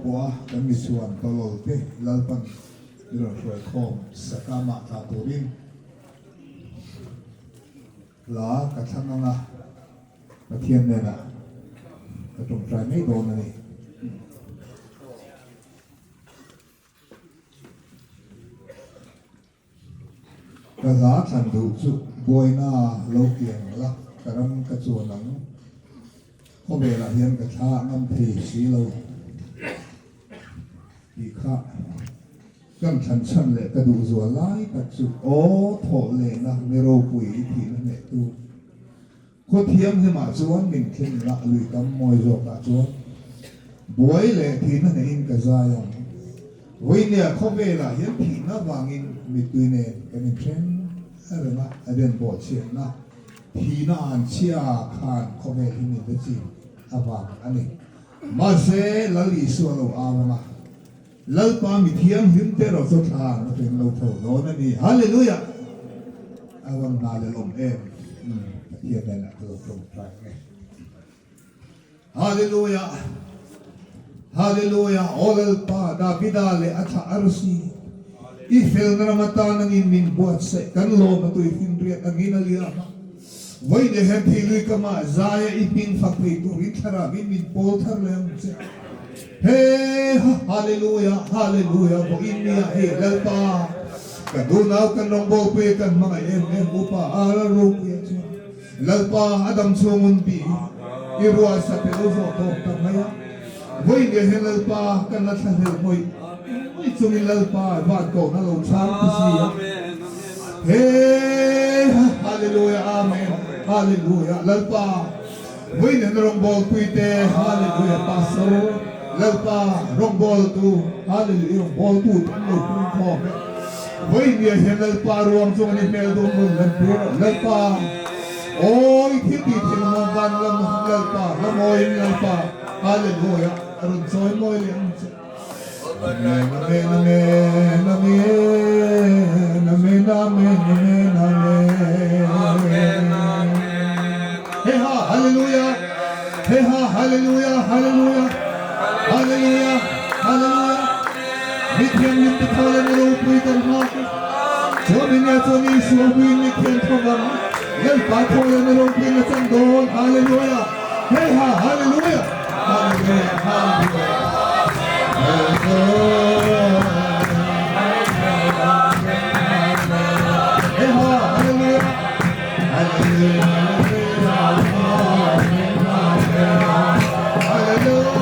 pawha kan michhuan tawlawl te Lalpan i rawn hruai khawm sak a, mah thlah turin hla ka thlang ang a, Pathian hnenah ka tawngtai mai dawn a ni. Ka hla thlan duh chu buaina lo kiang la ka ram ka chuan ang. Khawvelah hian ka thla ngam thei si lo tih kha kan thlan chhan leh ka duh zual lai tak chu aw thawh lehna mi ropui i thihna hnehtu. Khaw thianghlimah chuan min thleng la, lui tam mawi zawkah chuan buai leh thihna neiin ka zai ang. Vawinia khawvelah hian thihna vangin mittui nen kan inthen reng a, a den bawhchhiatna thihna an chhia khan khawvel hi min la chin avang a ni. Mahse, Lal Isua lo au ang a. Lalpa mi thianghlim te erawh chu thlan a tleng lo tho dawn a ni. Hallelujah! A van hna leh awm em? Pathian hnenah ka lo tawngtai ang e. Hallelujah! Hallelujah! Aw Lalpa, Davida leh a thlah arsi, i felna ram atan angin min buatsaih, kan lawm a tuifinriat angin a liam a. Vawi leh hian thei lui ka mah zaia i hming fak thei turin thlarauin min pawl thar leh ang che. He ha Hallelujah Hallelujah vawiin nia hei Lalpa kan unau kan rawngbawlpuia kan hmangaih em em upa a lalropuia chuan Lalpa a dam chhung un bi i ruahsa pe lo zawh tawp ta mai a. Vawi leh hian Lalpa kan la thlahlel ngawih ngawih chungin Lalpa van kohna lo chhang ta si a. He ha Hallelujah Amen Hallelujah Lalpa vawi leh na rawngbawlpui te Hallelujah Pastor Lalpa rawngbawltu Hallelujah i rawngbawltu te an lo pung khawm e. Vawi leh hian Lalpa ruang chung an i hmel dum rawn lan tir a Lalpa awi thil tih theih lam van lam Lalpa hlamawiin Lalpa Hallelujah a rawn chawi mawi leh ang che. Amen Amen Amen Amen Amen Amen Amen Amen He ha Hallelujah He ha Hallelujah Hallelujah Hallelujah Hallelujah Mi thianghlim te thaw leh na ropui kan nghak e. Chuan enge chuan Isua huin mi thian thawk ang Lalpa thaw leh na ropui na chan dawn Hallelujah He ha Hallelujah Hallelujah Hallelujah He ha Hallelujah Hallelujah Hallelujah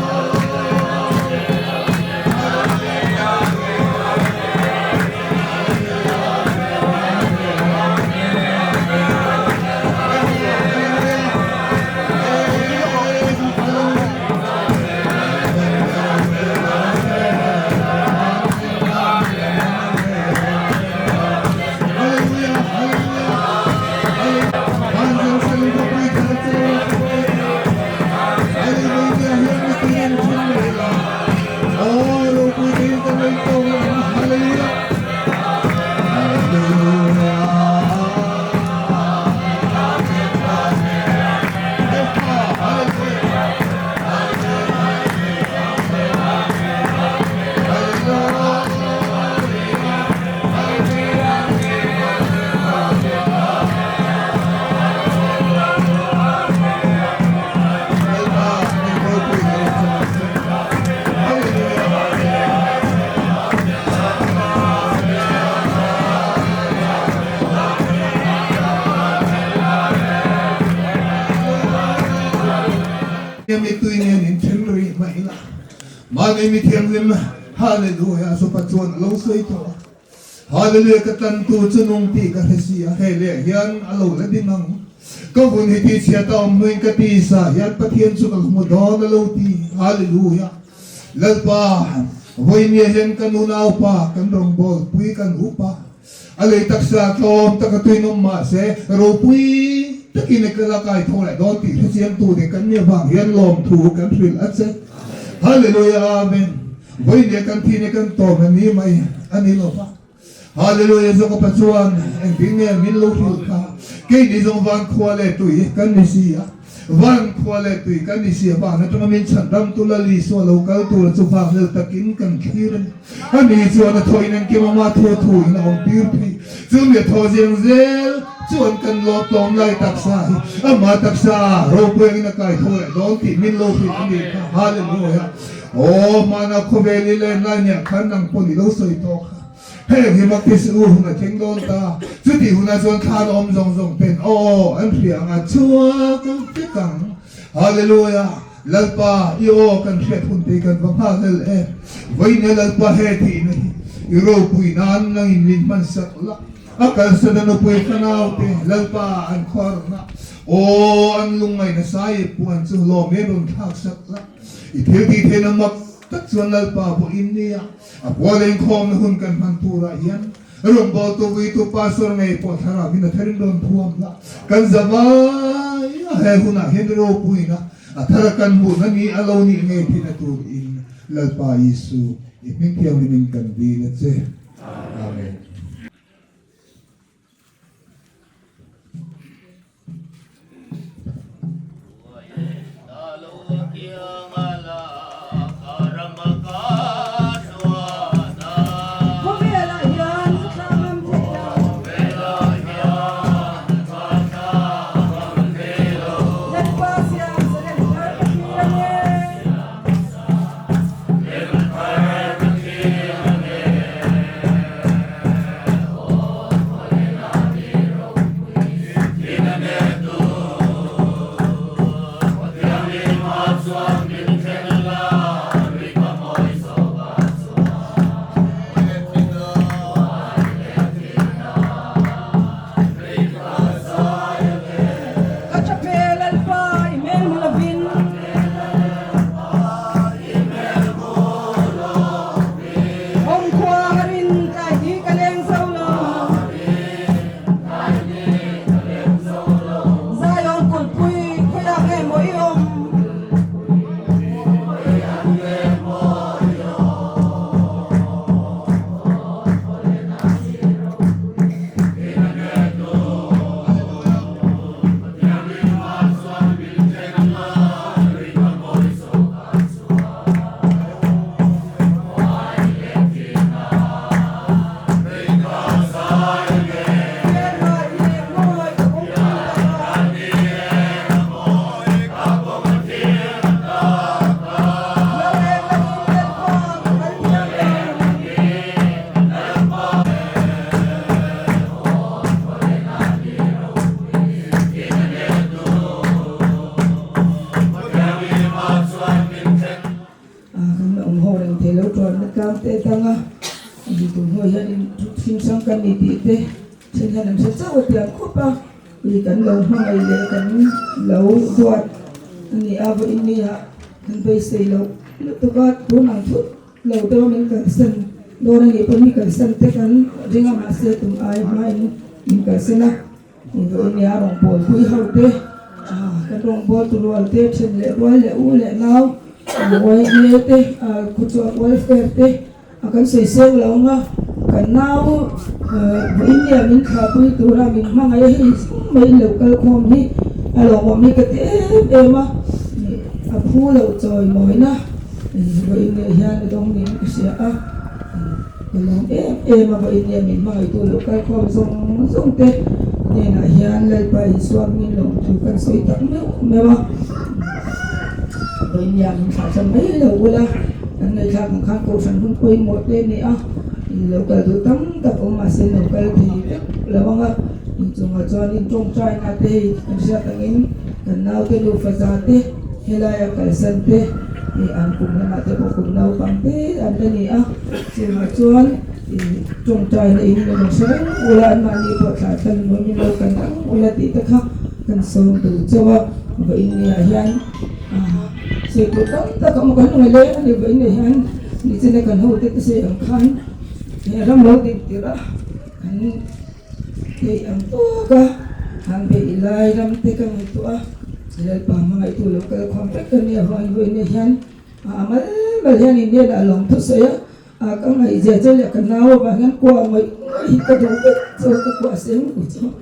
Mitui nen in then rih mai ila. Mahni mi thianghlim Hallelujah Zupa chuan a lo sawi tawh a. Hallelujah ka tantu chu nung tih ka hre si a, hei leh hian a lo la ding ang. Ka vun hi tihchhiat a awm hnuin ka tisa hian Pathian chu ka hmu dawn a lo ti. Hallelujah Lalpa, vawinia hian kan unaupa, kan rawngbawlpui, kan upa, a lei taksa tlawm taka tuinawm mahse ropui takin e ka la kai tho leh dawn tih hrechiangtu te kan nih avang hian lawmthu kan hrilh a che. Hallelujah Amen. Vawinia kan thine kan tawm a ni mai a ni lo va. Hallelujah Jakob-a chuan engtin nge min lo hrilh kha? Keini zawng van khua leh tui kan ni si a. Van khua leh tui kan ni sia van atanga min chhan ramtu Lal Isua lo kal tur chu vang lel takin kan thlir a ni. Ani chuan a thawhin engkim ama thu thu in a awm tir phei. Chumi a thaw ziang zel chuan kan lawm tlawm lai taksa hi ama taksa ropui angin a kai tho leh dawn tih min lo hrilh a nih kha. Hallelujah! Aw hmana khawvel i len lai nia khan nang pawh i lo sawi tawh kha. Heng hi Baptist u hun a thleng dawn ta. Chutih hunah chuan thlan awm zawng zawng ten aw an hria anga chhuak vek ang. Hallelujah! Lalpa, i aw kan hriat hun te kan va nghal hlel em. Vawiin Lalpa he tihna hi i ropui nan nangin min hmansak la. A kalsan a nupui fanau te Lalpa an khuarna aw an lungngaihna sai puan chu lawm em rawn thlaksak la. I thil tih theihna mak tak chuan Lalpa pawh in nia. A pual inkhawmna hun kan hman turah hian rawngbawltu vuitu pastor ngei pawh thlarauin a tharin rawn thuam la. Kan zavai a he hunah hian ropuina a thar kan hmuhna ni a lo nih ngei theihna turin Lalpa Isu i hming thianghlimin kan dil a che. Amen. Khawvelah hian ka thla ngam thei lo. Lalpa siam salem thar ka thlir ang e. Ka tha pe Lalpa i hmel hmu lovin. Awmkhua harin tlai hi ka leng zo lo. Zion kulhpui khawiah nge maw i awm? Kan la awm ho reng thei lo chuan na tlang te atanga intum ho hian in thil hrang kan ni tih te then hian an hre chauh a tiang khawp a ih kan lo hmangaih leh kan lo duat a ni a vawiin ni ah kan beisei loh lutuk a tun ang thut lo deuh a min kalsan dawn a nih pawh mi kalsan te kan ring a mahse tum ai hmain min kalsan a. Vawiin nia rawngbâwl pui ho te, kan rawngbâwl tu rual te, ṭhen leh rual leh u leh nau, YMA te, khawchhuak welfare te a kan sawi seng lo ang a, kan nau vawiin nia min thlahpui tura min hmangaih a hei zawng mai lo kal khawm hi a lawmawm hi ka ti em em a, a phu lo chawimawina vawiin nia hian a dawng niin ka hria a. Ka lawm em em a, vawiin nge min hmangaihtu lo kal khawm zawng zawng te hnenah hian Lalpa Isua hming lawm thu kan sawi tak meuh meuh a, vawiin nge min thlah hran mai lo ula, kan ngaihthlak ang khan kohhran hun pawimawh te a ni a, in lo kal duh tam tak awm mahse lo kal thei vek lo ang a, inchungah chuan in tawngtaina te hei kan hriat angin kan naute nufa za te helaia kalsan te. Ih an kum lamah te pawh kum naupang te an la ni a, chungah chuan ih tawngtaina in min rawn hre reng ula anmahni pawh thlah thlan mawi min lo kan ang ula tih te kha kan sawm duh chauh a, vawiin niah hian ah sawi tur tam tak a awm a kan ngaih leng a ni vawiin niah hian nichina kan hote te sawi ang khan he ram lo din tirh a kan theih ang tawk a han beih lai ram te ka ngaihtuah a. Lalpa hmangaihtu lo kal khawm vek ka nia vang vawiin hian a mal mal hian in nena a lawm thusawi a, a ka ngaihzia chu leh ka nau avang hian kuah ngawih ngawih hi ka duh vek chu ka kuah seng u chu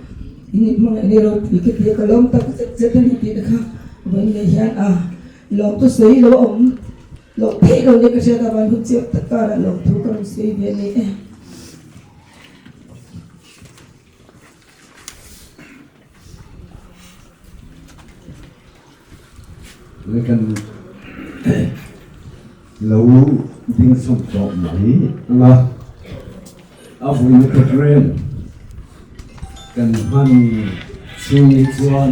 in in hmangaih ni ropui ka ti a ka lawm tak zet zet a ni tih te kha. Vawiin leh hian a lawmthu sawi lo a awm loh theih lo nia ka hriat avangin hun chiang tak karah lawmthu ka rawn sawi ve a ni e. Kan lo ding chhuak tawh mai ang a, a vuina program kan hman chhung hi chuan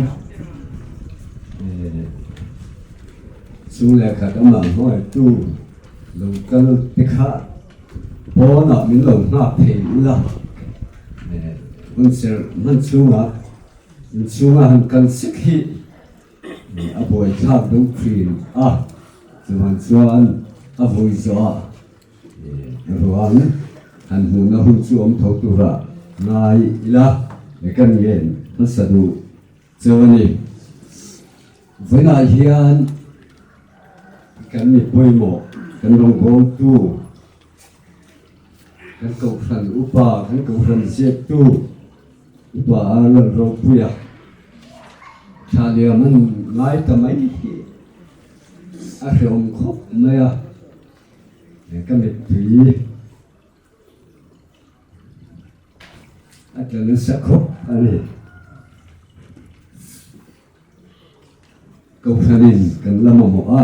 chung leh khat amah hnuaitu lo kal te kha pawnah min lo nghak thei ula hun serh hman chhungah inchhunga han kal sek hi A buaithlak deuh thin a, chuvang chuan a vui zawh a ruang han hmuhna hun chu awm tho tura ngai ila kan ngen hmasa duh cheu a ni. Vawiinah hian kan mi pawimawh, kan rawngbawltu, kan kohhran upa, kan kohhran ziaktu, Upa a rawn ropui a, thla liam an ngai ta mai hi a hrehawm khawp mai a, ka mittui a tla nasa khawp a ni. Kohhranin kan la mamawh a,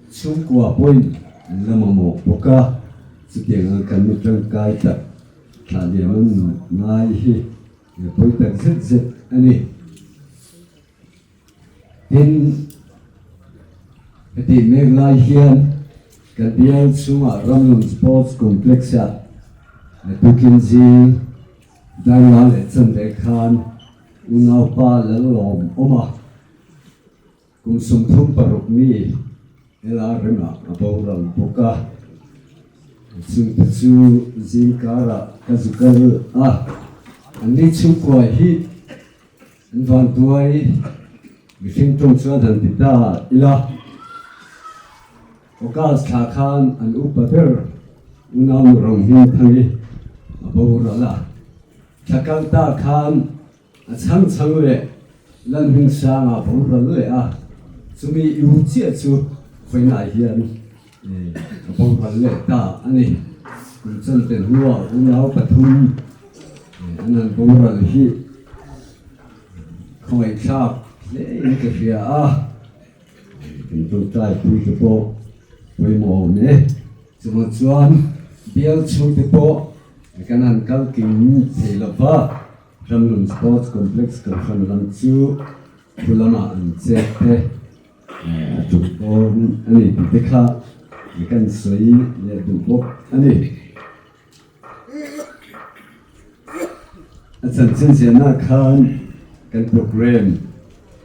chhungkua pawhin an la mamawh bawk a, chutiang ang kan ni tangkai tak thlah liam an ngai hi pawi tak zet zet a ni. Tin, hetih mek lai hian kan bial chhungah Ramnun Sports Complex-ah tukin zing Darla leh Chanve khan Unaupa Lalawm awm a, kum 36 mi hela remah a boral bawk a. Chungte chu zingkarah ka zu kal a, anni chhungkua hi an vanduai mihring tawng chuan han ti ta ila. August thla khan an upa ber unau nu Ronghmingthangi a boral a. Thla kal ta khan a chhang chhang leh Lalhmingsanga boral leh a, chumi i u chiah chu vawiinah hian a boral leh ta a ni. Kum chante hnuah unau pathum an han boral hi khawngaihthlak hle in ka hria a. Kan tawngtai pui te pawh pawimawh awm e. Chuvang chuan bial chhung te pawh kan han kal kim thei lo va, Ramnun Sports Complex Kohhran lam chu thu lamah an chet te a tum dawn a ni tih te kha kan sawi leh duh bawk a ni. A chanchin ziahna khan kan programme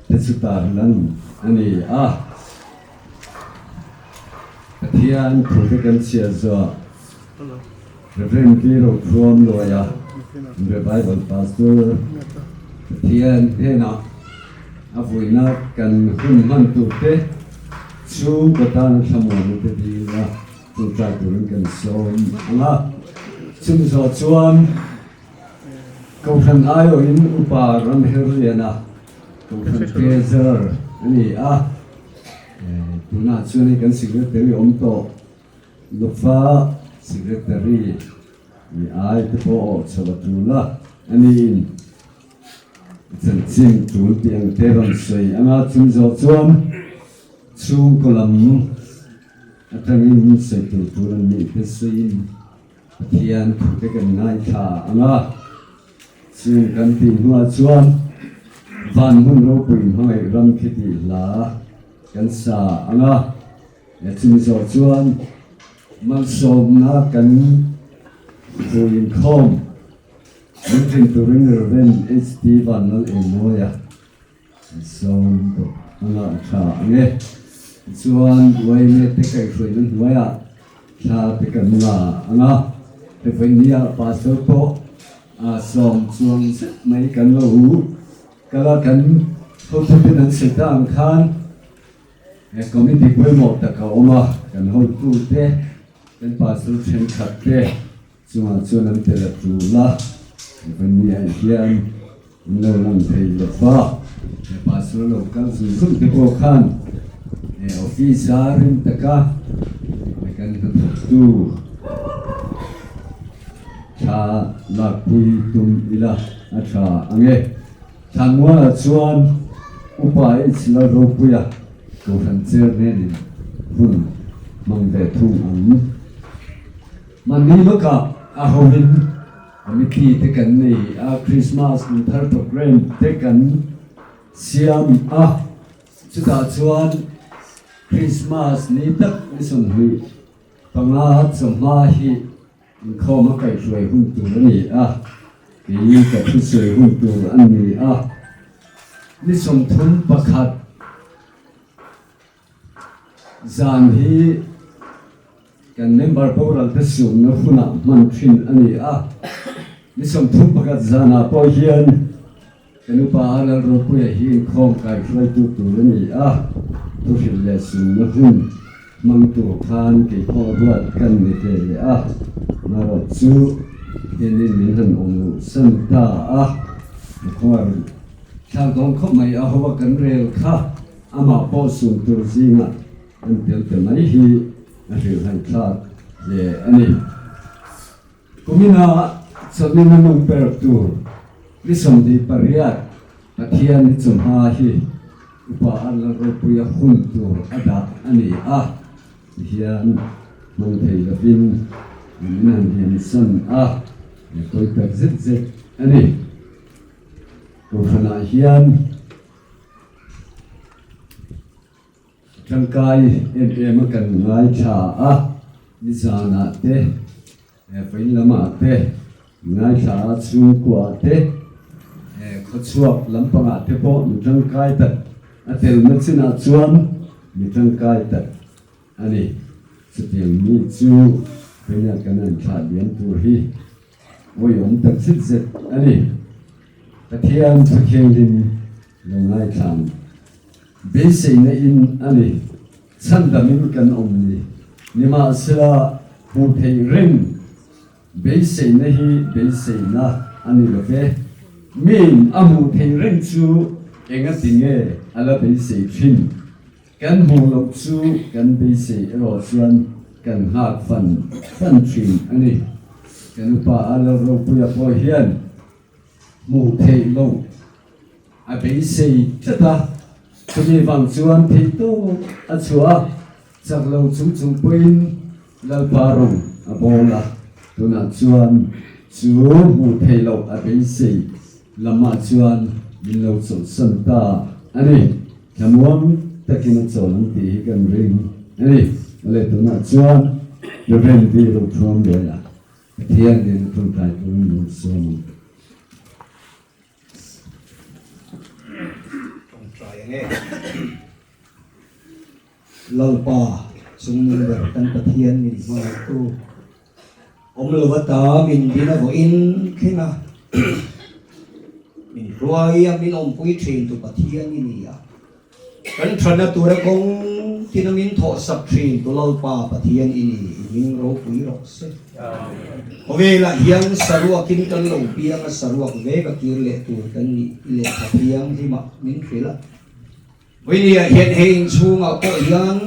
te chu tarlan a ni a. Pathian thu te kan chhiar zawh Rev. Pi Rothuam Luaia, Revival Pastor, Pathian hnenah a vuina kan hun hman tur te chhungkaw tan thlamuanna te dil a. Tawngtai turin kan sawm ang a, chumi zawh chuan Kohhran aiawhin Upa Ramherliana Kohhran Treasurer a ni a, tunah chuan hei kan Secretary awm tawh Lufa Secretary ni ai te pawh awh chhoh a tul a, aniin chanchin tul tih ang te rawn sawi ang a, chumi zawh chuan chhungkaw lam Atangin sawi tur tur an nih te sawiin Pathian thu te kan ngaithla ang a, chung kan tih hnuah chuan van hmun ropui hmangaih ram khi tih hla kan sa ang a, chumi zawh chuan malsawmna kan vui inkhawm min rin turin Rev. HT Vanlal Engmawia Sawm bawk a ngah tha ang e. Tichuan Uaime te kaihhruaina hnuaiah thla te kan la ang a, he vawinia pastor pawh a sawm chuang zet mai kan lo u kal a, kan hotuten an sawi ta ang khan he committee pawimawh tak a awm a, kan hotute, kan pastor thenkhat te Chungah chuan an tel a tul a, Vania hian an lo lang thei lo va. Pastor lo kal zung zung te pawh khan office a rim taka kan hnathawktu thla lakpui tum ila a tha ang e. Thlanmualah chuan Upa H Lalropuia Kohhran Chairman in hun hmang ve thung ang. Mahni lawkah a hoin Committee te kan nei a, Christmas kumthar programme te kan siam a, chutah chuan Christmas ni tak ni 25 chawhma hi inkhawm a kaihhruai hun tur a ni a, kei ka thusawi hun tur a ni a, ni 31. Zan hi kan member boral te suhna hunah hman thin a ni a, ni 31 zanah pawh hian kan upa Lalropuia hi inkhawm kaihruaitu tur a ni a, thuhrilh leh suhna hun hmang tur khan keipawh ruat kan ni ve leh a, marawh chu hianin min han awm luh san ta a, ka khuar thlak dawn khawp mai a ho a kan rel kha. Amah pawh sum tur zingah an tel ta mai hi a hrilhhaithlak hle a ni. Kumina chawlhna nung per tur ni 28 Pathian ni chawhma hi Upa Arla Ropuia hun tur a dah a ni a, tihian hmang thei lovin min han liamsan a, pawi tak zet zet a ni. Kohhranah hian. Tangkai em em a kan ngaithla a, nizanah te, vawiin lamah te ngaithla a, chhungkuaah te, khawchhuak lampangah te pawh mi tangkai tak a telna chinah chuan mi tangkai tak a ni. Chutiang mi chu vawiinah kan han thlah liam tur hi Awihawm tak zet zet a ni. Pathian thu thianghlim lo ngaithlang beiseina in a ni. Chhandamin kan awm ni. Nimahsela hmuh theih reng beiseina hi beiseina a ni lo ve. Miin a hmuh theih reng chu engati nge a la beisei thin? Kan hmuh loh chu kan beisei erawh chuan kan nghak fan fan thin a ni. Kan upa a Lalropuia pawh hian hmuh theih loh a beisei tlat a, chumi vang chuan theih tawp a chhuah a, chak lo chung chung pawhin Lalpa rawng a bawl a, tunah chuan chu hmuh theih loh a beisei lamah chuan min lo chawlhsan ta a ni. Thlamuang takin a chawl ang tih hi kan ring a ni. Awle tunah chuan Reverend V. Rothuam Luaia Pathian nen a tawngtai turin min sawm ang. Tawngtai ang e. Lalpa chungnung ber kan Pathian min hmangaihtu awm lova ta min din a vawiin thleng a, min hruai a min awmpui thin tu Pathian i ni a, kan thana tura kawng tina min thawhsak thin tu Lalpa Pathian i ni i hming ropui rawh se. Khawvelah hian saruakin kan lo piang a, saruak vek a kir leh tur kan nih i lehkha thianghlimah min hrilh a. Vawinia hian hei inchhungah pawh hian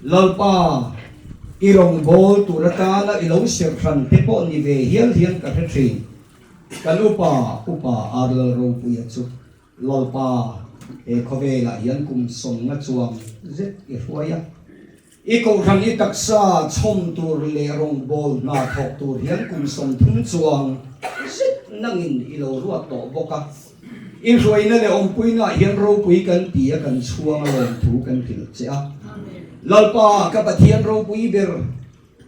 Lalpa i rawngbâwl tur atana i lo serhran te pawh ni ve hial hian ka hre thin. Kan upa, Upa Ar Lalropuia chu Lalpa he khawvelah hian kum sawmna chuang zet i hruai a. I kohhran i taksa chhawm tur leh rawngbâwl hna thawk tur hian kum 30 chuang zet nangin i lo ruat tawh bawk a. I hruaina leh awmpuinaah hian ropui kan ti a, kan chhuang a lawmthu kan hrilh che a. Lalpa, ka Pathian ropui ber,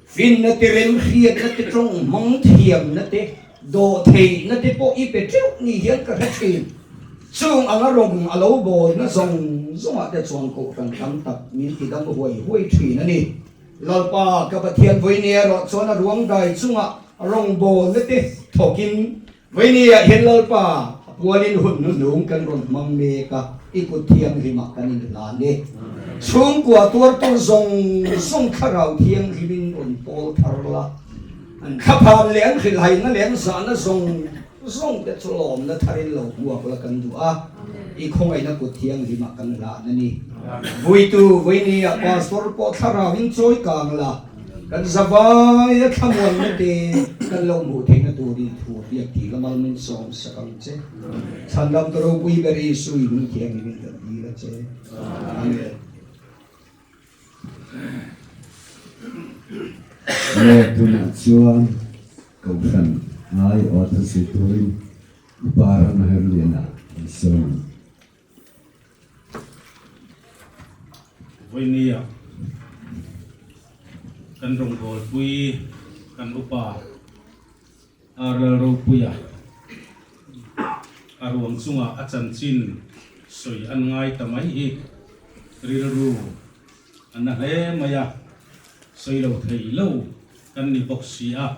finna te, remhriatna te, tawng hmang thiamna te, Dawhtheihna te pawh i pe teuh ni hian ka hre thin. Chung anga rawng a lo bawlna zawng zawngah te chuan kohhran tam tak min ti dam huai huai thin a ni. Lalpa ka Pathian vawinia erawh chuan a ruang dai chungah rawng bawlna te thawkin vawinia hian Lalpa a pualin hun hnuhnung kan rawn hmang mek a, i kut thianghlimah kan inhlan e. Chhungkua tuartu zawng zawng thlarau thianghlimin rawn pawl thar la. An thlaphan leh an hrilhhaina leh an zahna zawng. zawng te chu lawmna tharin lo hmuak la kan duh a, i khawngaihna kut thianghlimah kan hlan a ni. Vuitu Vuinia Pastor pawh thlarauin chawi kang la, kan zavaia thlamuanna te kan lo hmuh theihna turin thu hriat tih la mal min sawm sak ang che. Chhandam tu ropui ber Isu i hming thianghlimin kan dil a che. Amen. Aw tunah chuan Kohhran ngai aw thusui turin Upa Ramherliana an sawi ang. Vawinia kan rawngbawlpui kan upa Arlal Ropuia a ruang chungah a chanchin sawi an ngai ta mai hi rilru a na hle mai a, sawi lo thei lo kan ni bawk si a,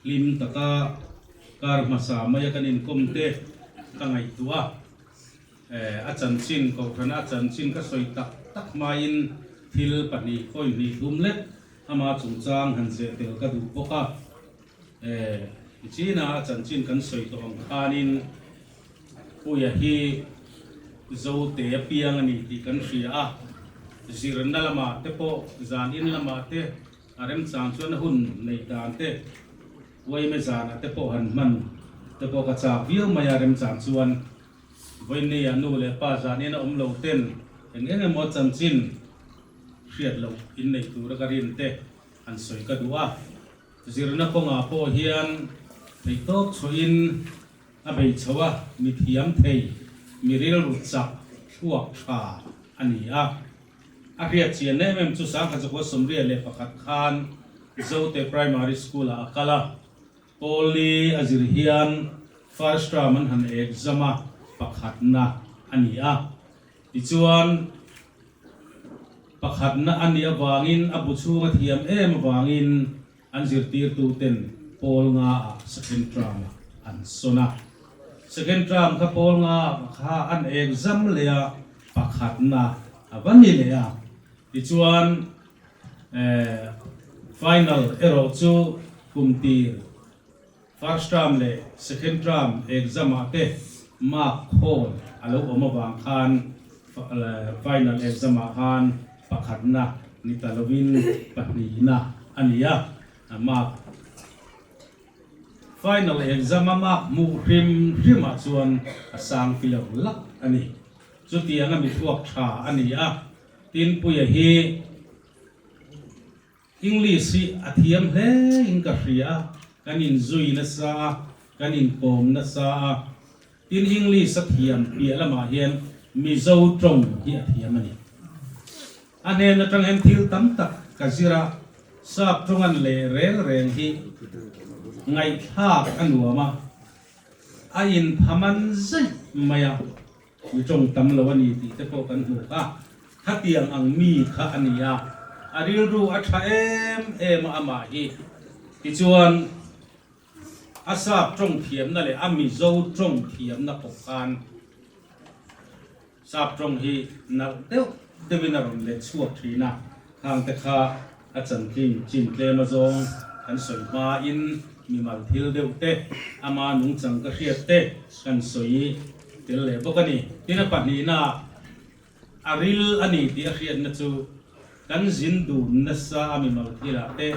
hlim taka kar hmasa maia kan inkawm te ka ngaihtuah a. A chanchin, Kohhrana a chanchin ka sawi tak tak hmain thil pahnih point hnih thum lek ama chungchang han zeh tel ka duh bawk a. China a chanchin kan sawi tawh ang khanin Puia hi Zote a piang a ni tih kan hria a, zirna lamah te pawh zan in lamah te a remchang chuan a hun neih dan te Uaime zanah te pawh han hman te pawh ka chak viau mai a remchang chuan. Vawinia nu leh pa zanin a awm lo ten eng eng emaw chanchin hriat loh inneih tura ka rin te han sawi ka duh a. Zirna kawngah pawh hian theihtawp chhuahin a bei chho a, mi thiam thei, mi rilru chak thluak tha a ni a. A hriat chian em em chu Sangkhat Zakua 81 khan Zote Primary School-ah a kal a. Pawli a zir hian first term an han exam a, pakhatna a ni a. Tichuan, pakhatna a nih avangin a bu chhung a thiam em avangin an zirtirtuten pawl nga ah second term ah an sawn a. Second term kha pawl nga kha an exam leh a, pakhatna a va ni leh a. Tichuan, Final erawh chu kum tir first term leh second term exam ah te mark khawl a lo awm avang khan final exam ah khan pakhatna ni ta lovin pahnihna a ni a, mark final exam a mark hmuh hrim hrim ah chuan a sang filo lak a ni. Chutiang a mithuak tha a ni a. Tinpuia hi English hi a thiam hle in ka hria a, kan inzui nasa a, kan inkawm nasa a. Tin English a thiam piah lamah hian Mizo tawng hi a thiam a ni. A hnen atang hian thil tam tak ka zir a, sap tawng an leh reng reng hi ngaihthlak a nuam a, a inphaman zaih mai a. Mi tawng tam lo a ni tih te pawh kan hmu kha. Khatiang ang mi kha a ni a, a rilru a tha em em a amah hi. Tichuan, a sap tawng thiamna leh a Mizo tawng thiamna pawh khan sap tawng hi nalh deuh deuhin a rawn let chhuak thin a, khang te kha a chantlin chin tlem azawng kan sawi hmain mimal thil deuh te, ama nungchang ka hriat te kan sawi tel leh bawk a ni. Tin a pahnihna a ril a ni tih a hriatna chu kan zin dun nasa a mimal thilah te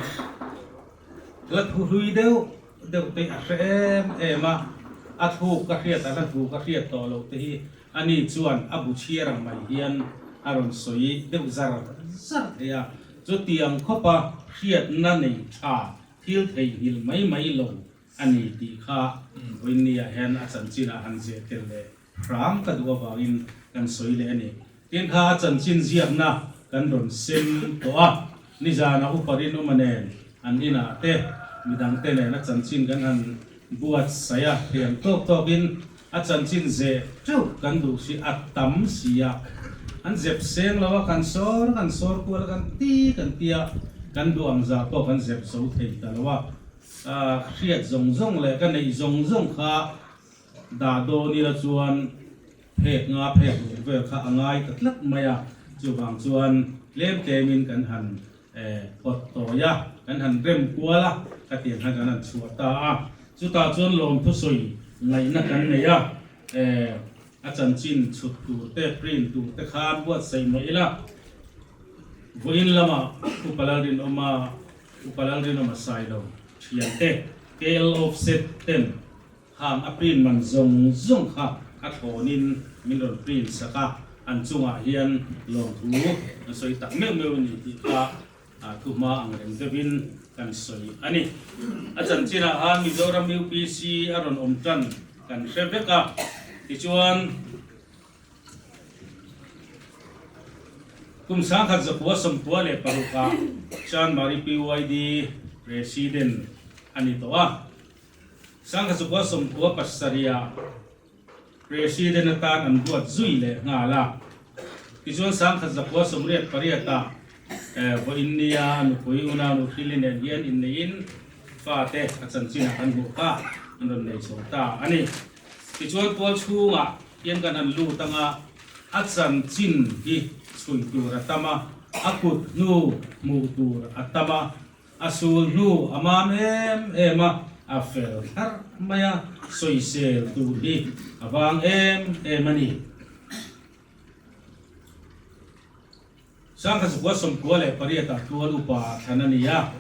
hla thu hlui deuh deuh te a hre em em a, a thluk ka hriat a hla thu ka hriat tawh loh te hi Ani chuan a bu chhiar ang mai hian a rawn sawi deuh zar zar thei a, chutiang khawpa hriatna nei tha thil theihnghilh mai mai lo a ni tih kha vawiinniah hian a chanchinah han zeh tel leh hram ka duh avangin kan sawi leh a ni. Tin kha a chanchin ziakna kan rawn sem tawh a, nizana Upa Rinawma nen an inah te midangte nen a chanchin kan han buatsaih a, thiam tawk tawkin A chanchin zeh teuh kan duh si a tam si a, an zep seng lo a, kan sawr kan sawr kual a, kan ti kan ti a, kan duh ang zah pawh kan zep zo thei ta lo a, hriat zawng zawng leh ka neih zawng zawng kha dah dawn ila chuan phek nga phek ruk vel kha a ngai ta tlat mai a, chuvang chuan tlem tlemin kan han pawt tawi a, kan han rem kual a, khatiang khan kan han chhuah ta a. Chutah chuan lawmthu sawi ngaihna kan nei a, a chanchin chhut tur te, print tur te khan buatsaih mah ila, vawiin lamah Upa Lalrinawma, Upa Lalrinawma Sailo thiante, KL Offset ten Khang a print man zawng zawng kha a thlawnin min rawn print sak a, an chungah hian lawmthu kan sawi tak meuh meuh a ni tih kha thuhma ang reng deuhin kan sawi a ni. A chanchinah khan Mizoram UPC a rawn awm tan kan hre vek a, tichuan kum 1996ah Chanmari PYD President a ni tawh a. 1997 President atan an buat zui leh nghal a. Tichuan 1988 vawiin nia a nupui unaunu Hrili nen hian inneihin fate a chanchinah kan hmuh kha an rawn nei chho ta a ni. Tichuan tual chhungah hian kan han lut anga a chanchin hi chhui tur a tam a, a kut hnu hmuh tur a tam a. A sul hnu a mam em em a, a fel thlarh mai a, sawisel tur hi a vang em em a ni. 1998 ah tual upa thlan a ni a,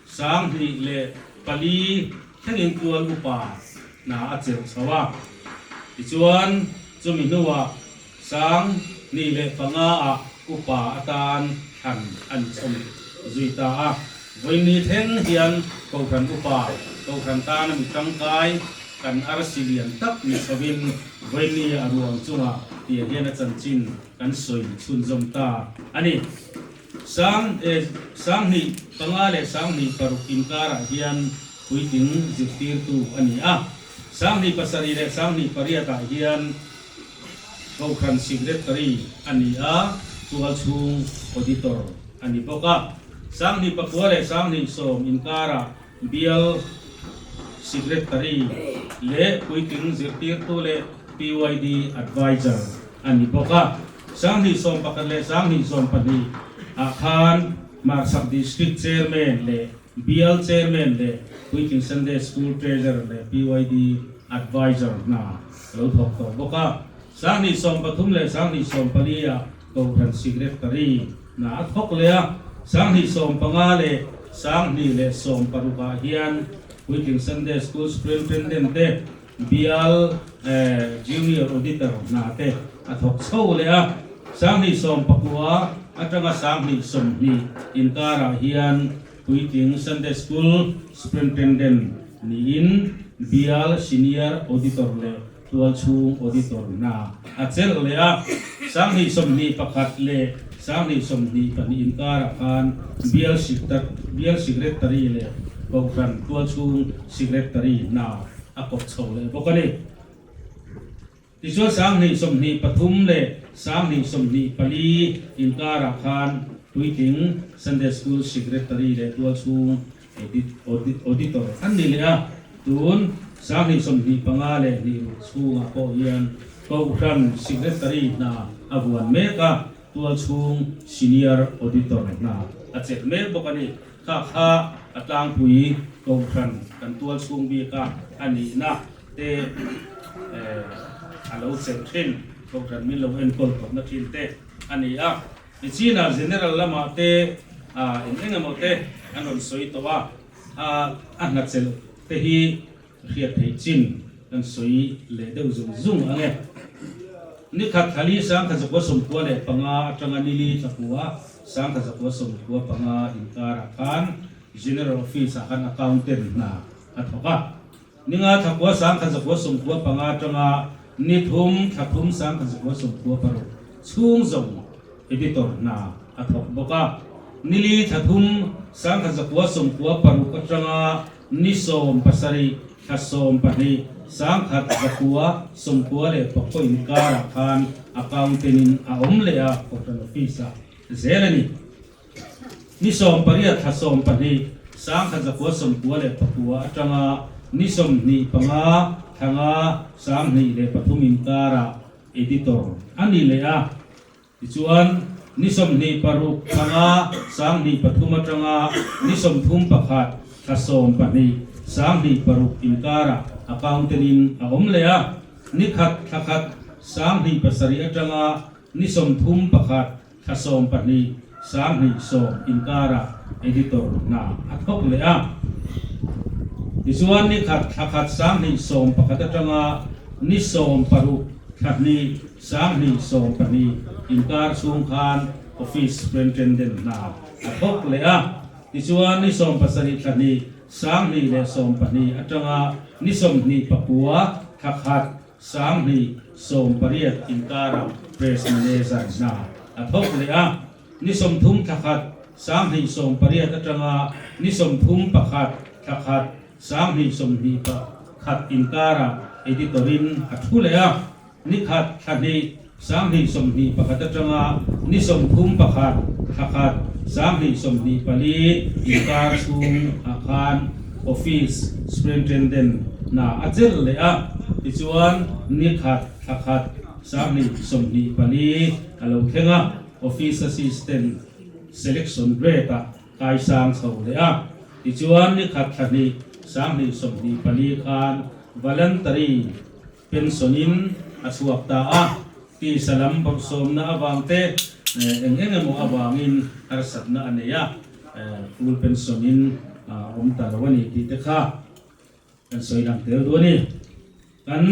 2004 thlengin tual upa hna a chelh chho a, tichuan chumi hnuah 2005 ah upa atan thlan a ni chhawm zui ta a. Vawiini thleng hian Kohhran upa, Kohhran tana mi tangkai kan arsi lian tak ni chhovin vawiini a ruang chungah tiang hian a chanchin kan sawi chhunzawm ta a ni. Sang 2005 leh 2006 inkarah hian puitling zirtirtu a ni a. 2007 leh 2008 ah hian Kohhran Secretary a ni a, tualchhung Auditor a ni bawk a. 2009 leh 2010 inkarah Bial Secretary leh Puitling Zirtirtu leh PYD Adviser a ni bawk a. 2011 leh 2012 ah khan Hmarchhak District Chairman leh Bial Chairman leh Puitling Sunday School Treasurer leh PYD Adviser hna a lo thawk tawh bawk a. 2013 leh 2014 ah Kohhran Secretary hna a thawk leh a. 2015 leh 2016 ah hian Puitling Sunday School Superintendent te, Bial Junior Auditor hna te a thawk chho leh a. 2019 atanga 2020 inkarah hian Puitling Sunday School Superintendent niin Bial Senior Auditor leh Tualchhung Auditor hna a chelh leh a. 2021 leh 2022 inkarah khan Bial Bial Secretary leh Kohhran Tualchhung Secretary hna a kawp chho leh bawk a ni. Tichuan 2023 leh 2024 inkarah khan Puitling Sunday School Secretary leh Tualchhung Auditor an ni leh a, tun 2025 leh hnih ruk chhungah pawh hian Kohhran Secretary hna a vuan mek a, Tualchhung Senior Auditor hna a chelh mek bawk a ni. Kha kha a tlangpui Kohhran kan tualchhung bika a nihna te a lo chelh thin, Kohhran min lo enkawl tawpna thin te a ni a. Nichina General lamah te eng eng emaw te an rawn sawi tawh a, a hna chelh te hi hriat theih chin kan sawi leh deuh zung zung ang e. Nikhat thali 1995 atanga nili thlakua 1995 inkarah khan General Office ah khan Accountant hna a thawk a. Ninga thlakua 1995 atanga ni thum thla thum 1996 chhung zawng editor hna a thawk bawk a. Nili thla thum 1996 atanga ni 17 thla 12 1994 inkarah khan accountant in a awm leh a, Kohhran Office ah zel a ni. Ni 18 thla 12 1999 atanga ni 25 thla nga 2003 inkarah editor a ni leh a. Tichuan, ni 26 thla nga 2003 atanga ni 31 thla 12. 26 inkarah accountant in a awm leh a, ni khat thla khat 27 atanga ni 31 thla 12 2010 inkarah editor hna a thawk leh a. Tichuan ni khat thla khat 2011 atanga ni 16 thla hnih 2012 inkar chhung khan Office Superintendent hna a thawk leh a. Tichuan ni 17 thla hnih 2012 atanga ni 29 thla khat 2018 inkarah Press Manager hna a thawk leh a. Ni 30 thla khat 2018 atanga ni 31 thla khat 2021 inkarah Editor-in a thu leh a. Ni khat thla hnih 2021 atanga ni 31 thla khat 2024 inkar chhung ah khan Office Superintendent hna a chelh leh a, tichuan ni khat thla khat 2024 a lo thleng a, Office Assistant Selection Grade ah kaisang chho leh a, tichuan ni khat thla hnih 2024 khan Voluntary Pension in a chhuak ta a, tisa lam bawrhsawmna avang te eng eng emaw avangin harsatna a nei a, full pension in a awm ta lo a ni tih te kha kan sawi lang tel duh a ni. Kan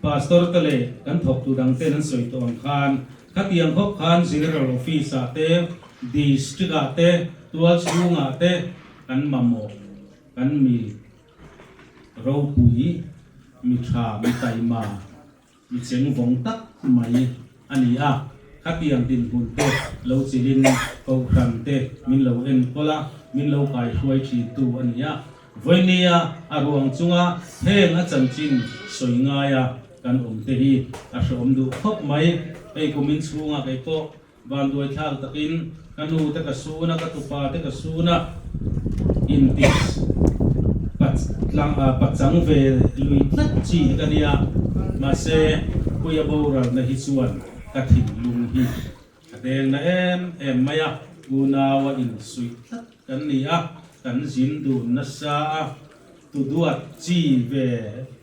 pastor te leh kan thawktu dang ten an sawi tawh ang khan khatiang khawp khan General Office ah te, District ah te, tual chhungah te kan mamawh kan mi Ropui, mi tha, mi taima, mi cheng vawng tak mai a ni a. Khatiang dinhmun te lo chilhin Kohhran te min lo enkawl a, min lo kaihruai thintu a ni a. Vawinia a ruang chunga heng a chanchin sawi ngaia kan awm te hi a hreawm duh khawp mai. Hei kumin chhunga kei pawh Vanduai thlak takin ka nu te ka sun a, ka tupa te ka sun a, inti pachang ve lui tlat chi hi ka nia. Mahse, Puia boralna hi chuan ka thinlung hi a deng na em em mai a, unau a insuih tlat kan ni a, kan zin dun nasa a, Tu duat chi ve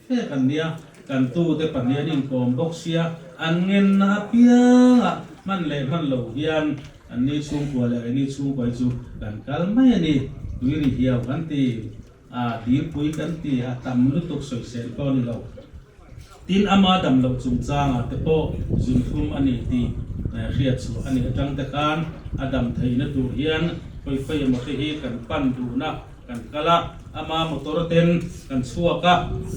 ve kan nia, kan tute pahnih an inkawm bawk sia, an ngenna apiangah hman leh hman lo hian anni chhungkua leh keini chhungkua hi chu kan kal mai a ni. Tuiri hiau kan ti a, dilpui kan ti a, tam lutuk sawisel pawh a ni lo. Tin, ama dam loh chungchangah te pawh zunthum a ni tih hriat chhuah a nih atang te khan a dam theihna tur hian khawi khawi emaw te hi kan pan duhna kan kal a, ama motor ten kan chhuak a,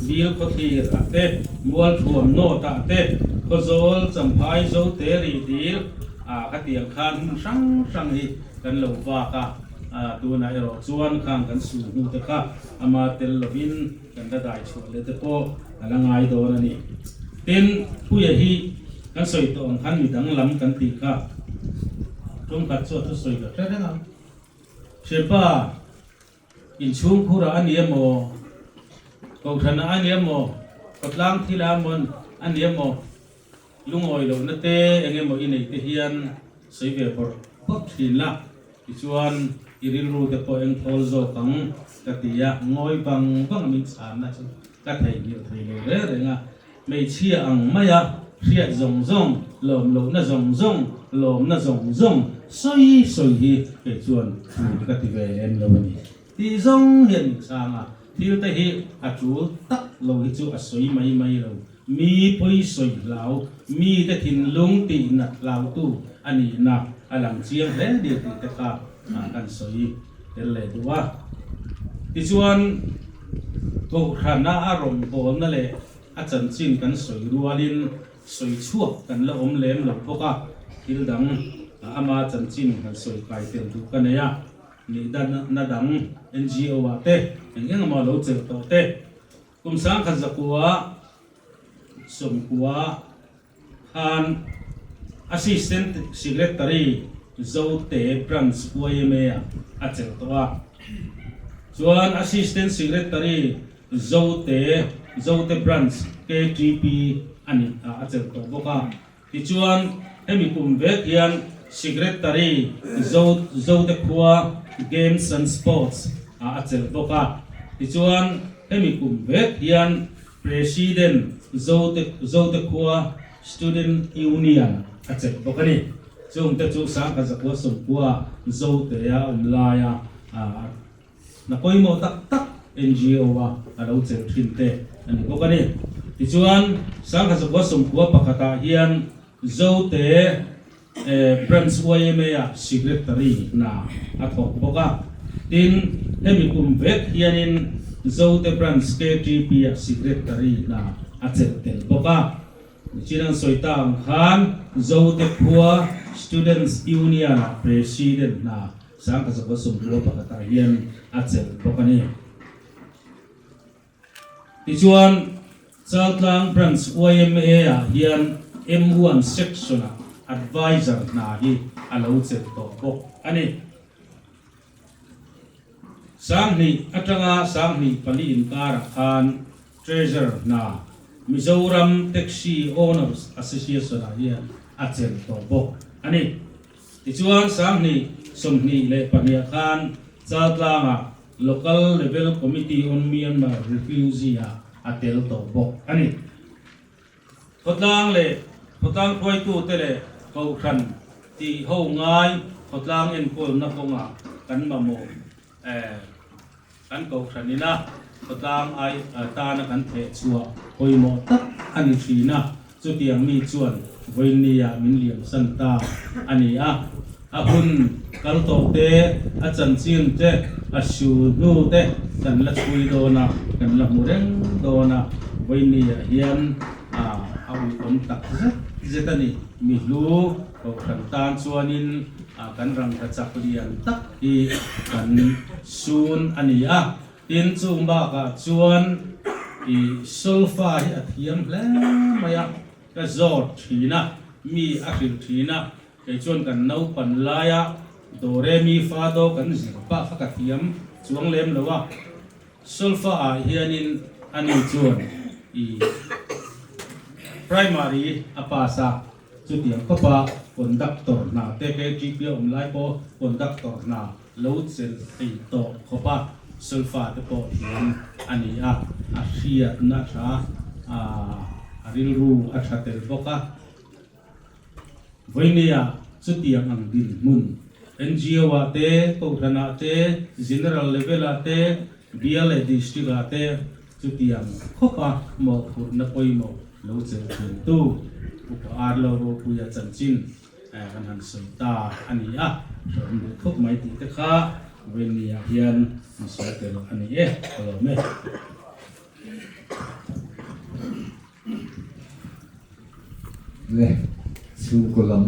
Bil khawthlir ah te, Mualthuam North ah te, Khawzawl, Champhai, Zote, Rihdil ah khatiang khan hmun hrang hrang hi kan lo vak a, tunah erawh chuan khang kan su hnu te kha ama tel lovin Kan la dai chhuah leh te pawh a la ngai dawn a ni. Tin, Puia hi kan sawi tawh ang khan mi danglam kan tih kha tumkhat chu a thusawi ka hre reng ang. Hriatpa, inchhungkhurah a ni emaw, Kohhranah a ni emaw, khawtlang thilah emaw a ni emaw, Lungawi lohna te eng emaw i neih te hian sawi ve bawrh bawrh thin la, tichuan i rilru te pawh eng thawl zawk ang ka ti a, ngawi vang vang a min chhanna chu ka theihnghilh thei lo reng reng a, hmeichhia ang maia hriat zawng zawng, lawm lohna zawng zawng, lawmna zawng zawng sawi sawi hi kei chuan tul ka ti ve lem lo a ni. Tih zawng hian min chhang a, thil te hi a tul tak lo hi chu a sawi mai mai lo. Mi pawi sawi hlau, mite thinlung tih nat hlautu a nihna a lang chiang hle ni tih te kha kan sawi tel leh duh a. Tichuan, Kohhrana a rawngbawlna leh a chanchin kan sawi rualin sawi chhuak kan la awm lem lo bawk a, thil dang ama chanchin han sawi kai tel duh ka nei a, nihna dang NGO ah te eng eng emaw lo chelh tawh te, Kum 1990 khan Assistant Secretary Zote Branch yma ah a chelh tawh a. Chuan Assistant Secretary Zote Zote Branch ktp a nih ah a chelh tawh bawk a. Tichuan hemi kum vek hian Secretary Zote khua Games and Sports ah a chelh bawk a. Tichuan. Hemi kum vek hian President Zote Zote khua Student Union a chelh bawk a ni. Chungte chu 1990 Zotea awm laia hna pawimawh tak tak NGO a a lo chelh thin te a ni bawk a ni. Tichuan 1991 pakhatah hian Zote Branch YMA ah Secretary hna a thawk bawk a. Tin, hemi kum vek hianin Zote Branch KTP ah Secretary hna a chelh tel bawk a. Nichin an sawi ta ang khan Zote khua Students Union ah President hna 1991 ah hian a chelh bawk a ni. Tichuan, Chaltlang Branch YMA ah hian M1 Section ah Adviser hna hi a lo chelh tawh bawk a ni. 2000 atanga 2004 inkarah khan Treasurer hna Mizoram Taxi Owners Association ah hian a chelh tawh bawk a ni. Tichuan, 2022 ah khan Chaltlangah Local Level Committee on Myanmar Refugee ah a tel tawh bawk a ni. Khawtlang leh khawtlang hruaitute leh kohhran tih ho ngai khawtlang enkawlna kawngah kan mamawh kan kohhran ina khawtlang ai tana kan theh chhuah pawimawh tak a ni thin a. Chutiang mi chuan vawiinniah min liamsan ta a ni a, a hun kal tawh te, a chanchin te, a su hnu te kan la chhui dawn a, kan la hmu reng dawn a, vawiinniah hian a a uiawm tak zet zet a ni. Mi hlu kohhran tan chuanin kan rangka chak lian tak hi kan sun a ni a. Tin, chung bakah chuan i solfa hi a thiam hle mai a, ka zawt thin a, mi a hrilh thin a, kei chuan kan naupan laia do re mi fa do kan zir pah kha ka thiam chuang lem lo a, solfa ah hianin ani chuan i primary a pass a, chutiang khawpa conductor hna te KTP a awm lai pawh conductor hna Lo chelh thei tawh khawp a, solfa te pawh thiam a ni a, a hriatna tha a, a rilru a tha tel bawk a. Vawinia chutiang ang dinhmun NGO ah te, Kohhran ah te, General level ah te, Bial leh District ah te chutiang khawp a mawhphurhna pawimawh lo chelh thintu Upa Arlo Ropuia chanchin Kan han sawi ta a ni a, hrehawm duh khawp mai tih te kha vawiinniah hian an sawi tel a ni e, ka lawm e. Le chhungkaw lam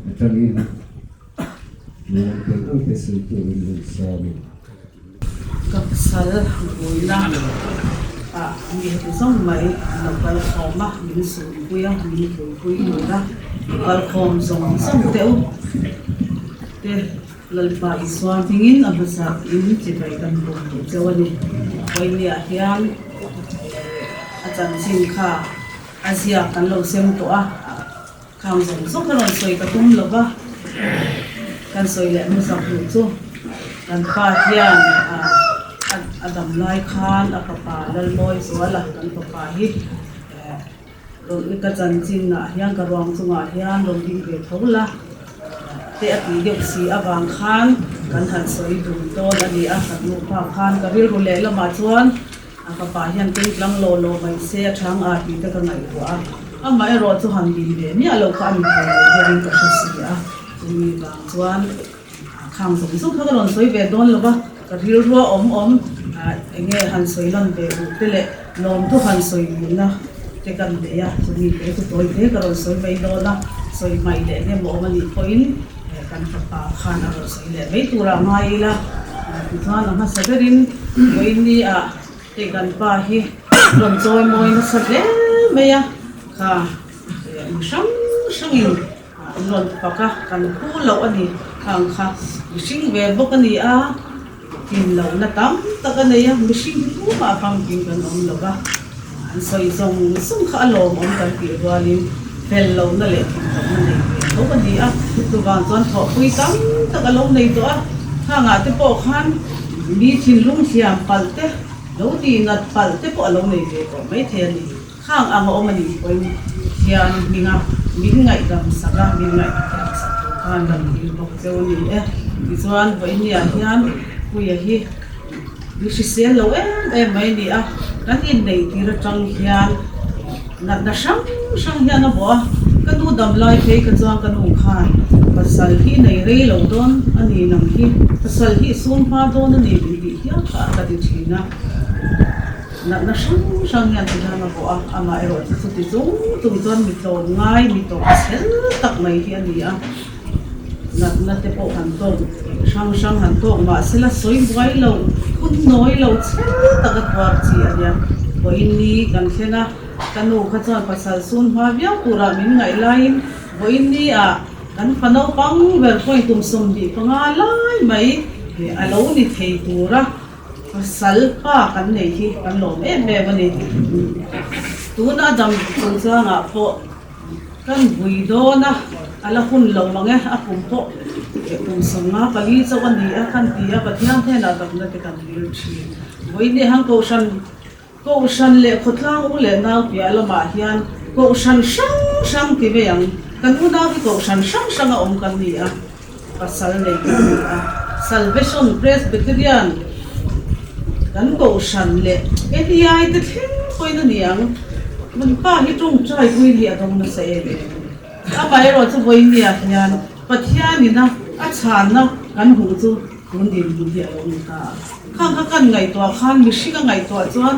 atangin nuam tel ang te sawi turin hun sawm in. Ka pasal buaina ah mi heti zawng mai an lo kal khawm a, min sunpui a, min buaipui tur a kal khawm zawng zawng teh u te Lalpa Isua hmingin a hmasa in chibai kan bawk duh cheu a ni. Vawinia hian a chanchin kha a ziak kan lo sem tawh a. Khang zawng zawng ka rawn sawi ka tum lo va, kan sawi leh hmasak duh chu kan pa hian a dam lai khan a fapa Lalmawizuala kan fapa hi rawn ka chanchin ah hian ka ruang chungah hian rawn ding ve tho la te a tih deuh si avang khan kan han sawi dun dawn a ni a, kan nupa khan ka rilru leh lamah chuan A fapa hian keng tlang law law mai se a chhang a tih te ka ngaihtuah a, amaherawh chu han din ve miah loh kha a ni thei lo deuhin ka hre si a, chumi vang chuan khang zawng zawng kha ka rawn sawi ve dawn lo va, ka rilrua awm awm eng nge han sawi lan ve duh te leh lawmthu han sawi duhna te kan nei a, chumi te chu tawi te ka rawn sawi mai dawn a, sawi hmaih leh eng emaw awm a nih pawhin kan fapa khan a rawn sawi leh mai turah ngai ila. Tichuan a hmasa berin vawiin ah hei kan pa hi rawn chawi mawi nasa hle mai a, kha mi hrang hrangin an rawn pak a, kan pu loh a ni khang kha mihring ve bawk a ni a, tlin lohna tam tak a nei a, mihring hi tumah famkim kan awm lo va, an sawi zawng zawng kha a lawmawm kan tih rualin fel lohna leh tlin lohna nei ve tho a ni a, chuvang chuan thawhpui tam tak a lo nei tawh a, khangah te pawh khan mi thinlung thiam palh te. Lo ti nat palh te pawh a lo nei ve tawh maithei a ni. Khang ang a awm a nih pawhin Pathian hminga min ngaihdam sak a, min ngaihthiam sak tur khan kan dil bawk cheu a ni e. Tichuan vawinia hian Puia hi mi hrisel lo em em mai a ni a, kan inneih tir atang hian natna hrang hrang hian a bawh a, ka nu dam lai phei kha chuan ka nu khan pasal hi nei rei lo dawn a ni nang hi, pasal hi sum hma dawn a ni min tih hial kha ka ti thin a. Natna hrang hrang hian ti hian a bawh a, amah erawh chu chuti chung chung chuan mi tlawm ngai, mi tawp chhel tak mai hi a ni a. Natna te pawh han tawk hrang hrang han tawk mah se la sawi buai lo, phun nawi lo chhel tak a tuar chi a nia. Vawiin ni kan thlen a, ka nu kha chuan pasal sun hma viau turah min ngaih laiin vawiin ni ah kan fa naupang ber pawhin kum 25 lai mai a lo ni thei tur a. Pasal pa kan nei hi kan lawm em em a ni. Tuna dam chungchangah pawh kan vui dawn a, a la hun lo mang e, a kum pawh kum 54 chauh a ni a kan ti a, Pathian hnenah damna te kan dil thin. Vawiin hang Kohhran Kohhran leh khawtlang u leh nau piah lamah hian Kohhran hrang hrang ti mai ang, kan unau hi Kohhran hrang hranga awm kan ni a, pasal nei kan ni a, Salvation Presbyterian kan Kohhran leh NEI te thleng pawhin a ni ang, kan pa hi tawngtai pui hi a dawng nasa em em a ni. Amaherawhchu vawinia hian Pathianina a chhanna kan hmuh chu tun dinhmun hi a lo ni ta a. Khang kha kan ngaihtuah khan mihring a ngaihtuah chuan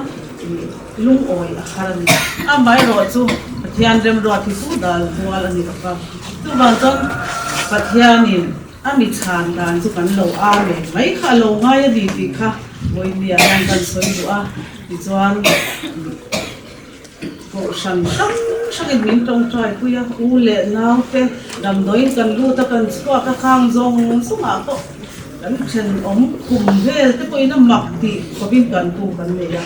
lungawi a har a ni. Amaherawhchu Pathian remruat hi chu dal rual a ni lo va. Chuvang chuan Pathianin a mi chhan dan chu kan lo amen mai kha a lo ngai a ni tih kha vawinia hian kan sawi duh a. Tichuan. Kohhran hrang hrangin min tawngtai pui a, u leh naute damdawiin kan lut a, kan chhuak a, khang zawng zawngah pawh kan thenawm khum vel te pawhin a mak tih khawpin kan tu kan nei a,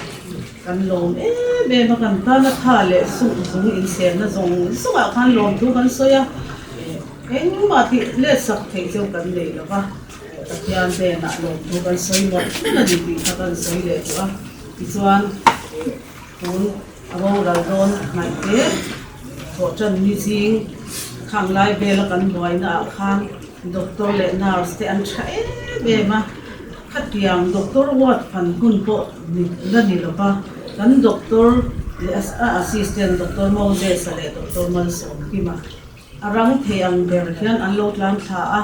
kan lawm em em a, kan tana tha leh suk zung inchhenna zawng zawngah khan lawmthu kan sawi a, engmah tih let sak theih cheu kan nei lo va, Pathian hnenah lawmthu kan sawi mawlh mawlh a ni tih kha kan sawi leh duh a, tichuan. Tun a boral dawn hnaih te thawh tan ni zing khang lai vela kan buaina ah khan doctor leh nurse te an tha em em a, khatiang doctor ward fan hun pawh ni la ni lo va, kan doctor leh a assistant doctor Moses-a leh doctor Malsawmkima a rang thei ang ber hian an lo tlan thla a.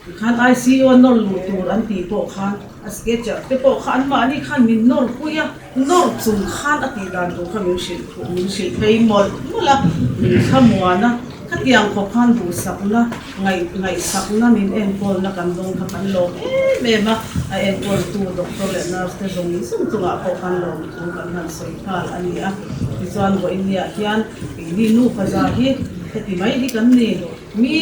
Tikhan ICU a nawr luh tur an tih pawh khan a sketcher te pawh kha anmahni khan min nawr pui a, nawr chung khan a tih dan tur kha min hrilh phuh min hrilh phei mawlh mawlh a, min thlamuan a, khatiang khawp khan duhsakna, ngaih ngaihsakna min enkawlna kan dawng kha kan lawm em em a, a enkawltu doctor leh nurse te zawng zawng chungah pawh khan lawmthu kan han sawi nghal a ni a, tichuan vawiin hian keini nufa za hi heti mai hi kan ni. Mi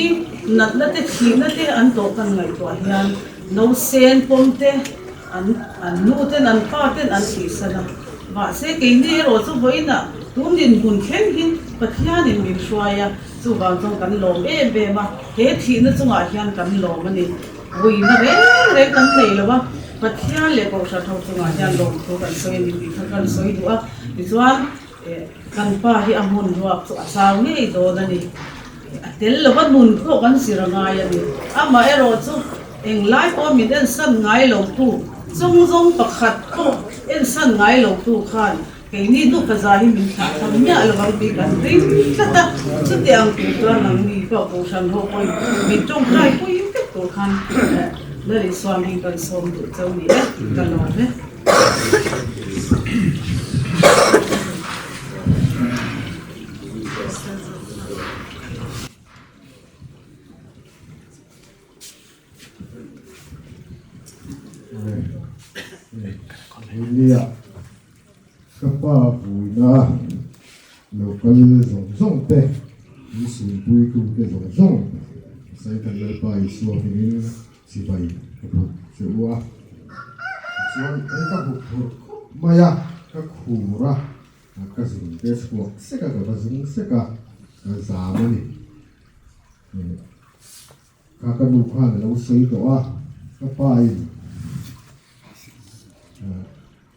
natna te thihna te an tawh kan ngaihtuah hian nausen pawm te an an nu ten an pa ten an thihsan a, mahse keini erawh chu vawiinah tun dinhmun thleng hi Pathianin min hruai a, chuvang chuan kan lawm em em a, he thihna chungah hian kan lawm a ni. Vuina reng reng kan nei lo a, Pathian leh Kohhran ho chungah hian lawmthu kan sawi a ni tih kha kan sawi duh a, tichuan Kan pa hi a hmun ruak chu a zau ngei dawn a ni. A tel lova nun pawh kan zir a ngai a ni. Amaherawh chu englai pawh min ensan ngai lo tu, chawngzawng pakhat pawh ensan ngai lo tu khan keini nupa za hi min thlah tham miah lo ang tih kan ring tlat a. Chuti ang tur chuan nangni pawh Kohhran ho pawhin min tawngtai pui vek tur khan Lalisua hming kan sawm duh chauh ni e, ka lawm e. Nia ka pa vuina local zawng zawng te min sunpui tu te zawng zawng Saitan Lalpa Isua hmingin Chibai ka buk che u a, tichuan hei ka buk phurh khawp mai a, ka khur a, ka zung te chhuak sek a, ka va zung sek a, ka zam a ni. Kha ka nu khan a lo sawi tawh a, ka pa in.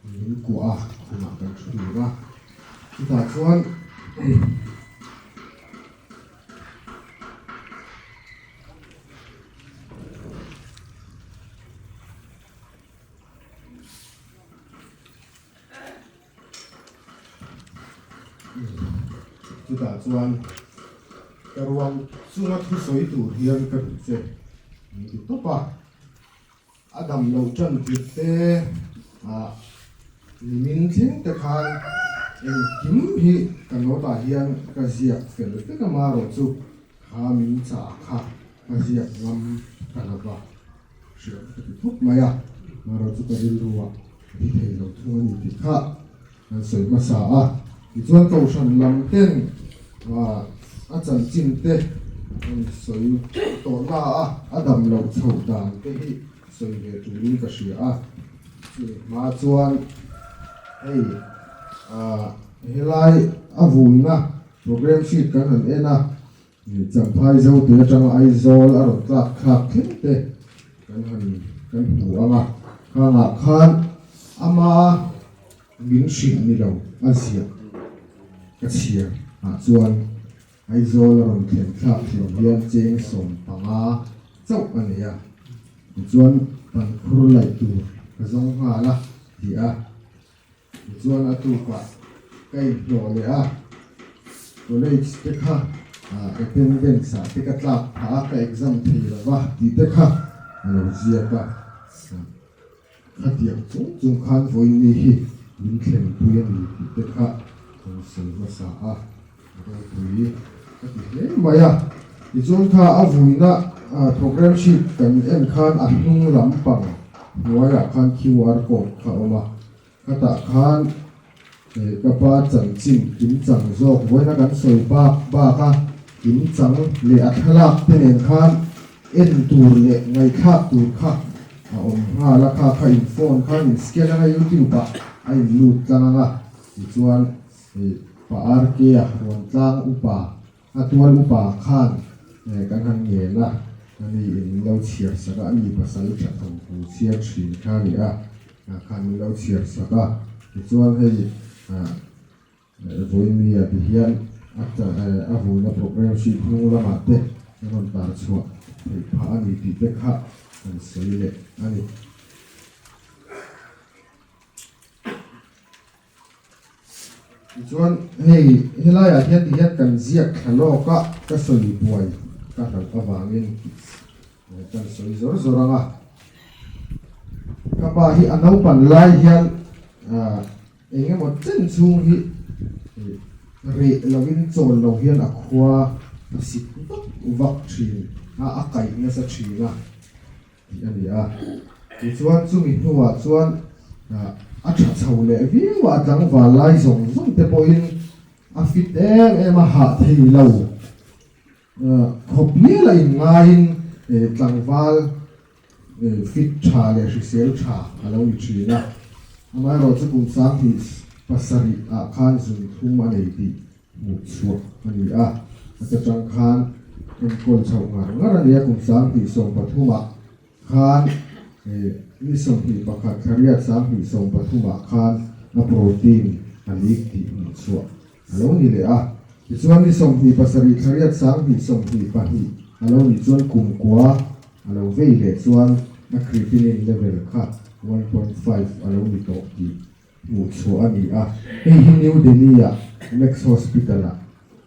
Min kuah a, khumah kan thu dun a, chutah chuan Chutah chuan ka ruang chunga thusawi tur hian ka duh che min ti tawp a. A dam loh tan tirh te ah nimin thleng te khan engkim hi ka note ah hian ka ziak fel vek a marawh chu kha min chah kha ka ziak ngam ta lo va hriat ka ti khawp mai a marawh chu ka rilru ah a thi thei lo thung a ni tih kha kan sawi hmasa a tichuan kohhran lam ten ah a chanchin te rawn sawi tawh na a a dam loh chhoh dan te hi sawi ve turin ka hria a chumi hma chuan hei ah helai a vuina programme sheet kan han en a Champhai Zote atanga Aizawl a rawn tlak thlak thleng te kan han kan hmu ang a, khangah khan ama min hrilh ni lo a ziah ka chhiar ah chuan Aizawl a rawn thlen thlak thleng hian cheng 15 chauh a nei a, tichuan pankhur laih tur ka zawng nghal a ti a. Tichuan a tukah ka inhlawh leh a, college te kha attendance ah te ka tlak phah a, ka exam thei lo va tih te kha a lo ziak a. Khatiang chung chung khan vawiin hi min thlenpui a ni tih te kha ka lo sawi hmasa a, a ropui ka ti hle mai a. Tichuan kha a vuina programme sheet kan en khan a hnung lampang hnuaiah khan QR code kha a awm a. Khatah khan ka pa chanchin kimchang zawk vawiina kan sawi bak bak a, kimchang leh a thlalak te nen khan en tur leh ngaihthlak tur kha a awm nghal a, kha kha in phone khan in scan anga youtube ah a in lut tlang anga tichuan pa RK a rawn tlang upa A tual upa khan kan han ngen a, ani in min lo chhiar sak a, ani pasal tha thawmhnaw chhiar thin kha a ni a, khan min lo chhiar sak a, tichuan hei vawinia ti hian a vuina programme sheet hnung lamah te kan rawn tar chhuah theih phah a ni tih te kha kan sawi leh a ni. Tichuan hei helaiah hian ti hian kan ziak thla lawk a, ka sawi buai ka hlauh avangin kan sawi zawr zawr ang a. Ka pa hi a naupan lai hian eng emaw chen chhung hi reh lovin chawl lo hian a khua a sik vak vak thin a, a kaih nasa thin a. tih a ni a. Tichuan chumi hnuah chuan a tha chho leh viau a, a tlangval lai zawng zawng te pawhin a fit em em a, hah thei lo khawp mial a inngaiin tlangval fit tha leh hrisel tha a lo ni thin a. Amaherawhchu kum 27 ah khan zunthum a nei tih hmuh chhuah a ni a, a ta tang khan enkawl chhoh ngar ngar a ni a, kum 2013 ah khan ni 21 thla riat 2013 ah khan a protein a leak tih hmuh chhuah a lo ni leh a, tichuan ni 27 thla riat 2022 a lo nih chuan kum kua a lo vei leh chuan a creatinine level kha 1.5 a lo ni tawh tih hmuh chhuah a ni a, hei hi New Delhi-ah Max Hospital-ah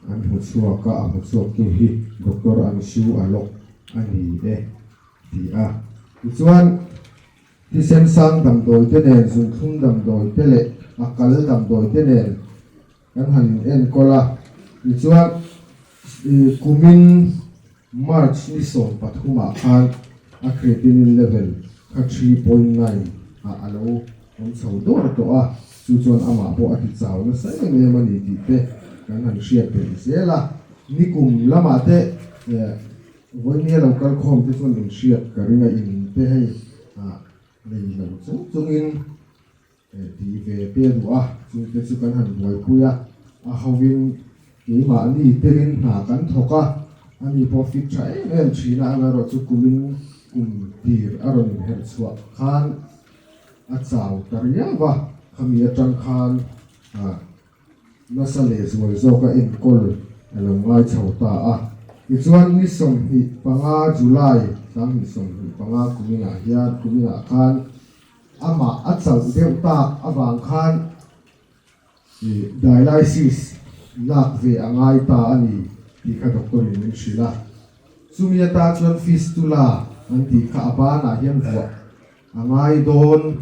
an hmu chhuak a, a hmu chhuaktu hi Doctor Anshu Alok a ni e ti a. Tichuan, thisen sang damdawi te nen, zunthlum damdawi te leh a kal damdawi te nen kan han inenkawl a, tichuan kumin March ni 13 ah khan a creatinine level kha 3.9 ah a lo awm chho dawr tawh a, chu chuan amah pawh a ti chau nasa em em a ni tih te kan han hriat belh zel a. Nikum lamah te vawinia lo kal khawm te chuan inhriat ka ring a, in te hei nei lo chung chungin Tih ve te a duh a, chungte chu kan han buaipui a, a hovin keimahni telin hna kan thawk a, ani pawh fit tha em em thin a, amaherawh chu kumin kum tir a rawn inherh chhuah khan a chau ta riau va. Khami atang khan nasa leh zual zawka enkawl a lo ngai chho ta a. Tichuan ni 25 July 2025 kuminah hian kuminah khan amah a chauh deuh tak avang khan Dialysis lak ve a ngai ta a ni tih kha doctor in min hrilh a. Chumi atan chuan fistula an tih kha a banah hian vuah a ngai dawn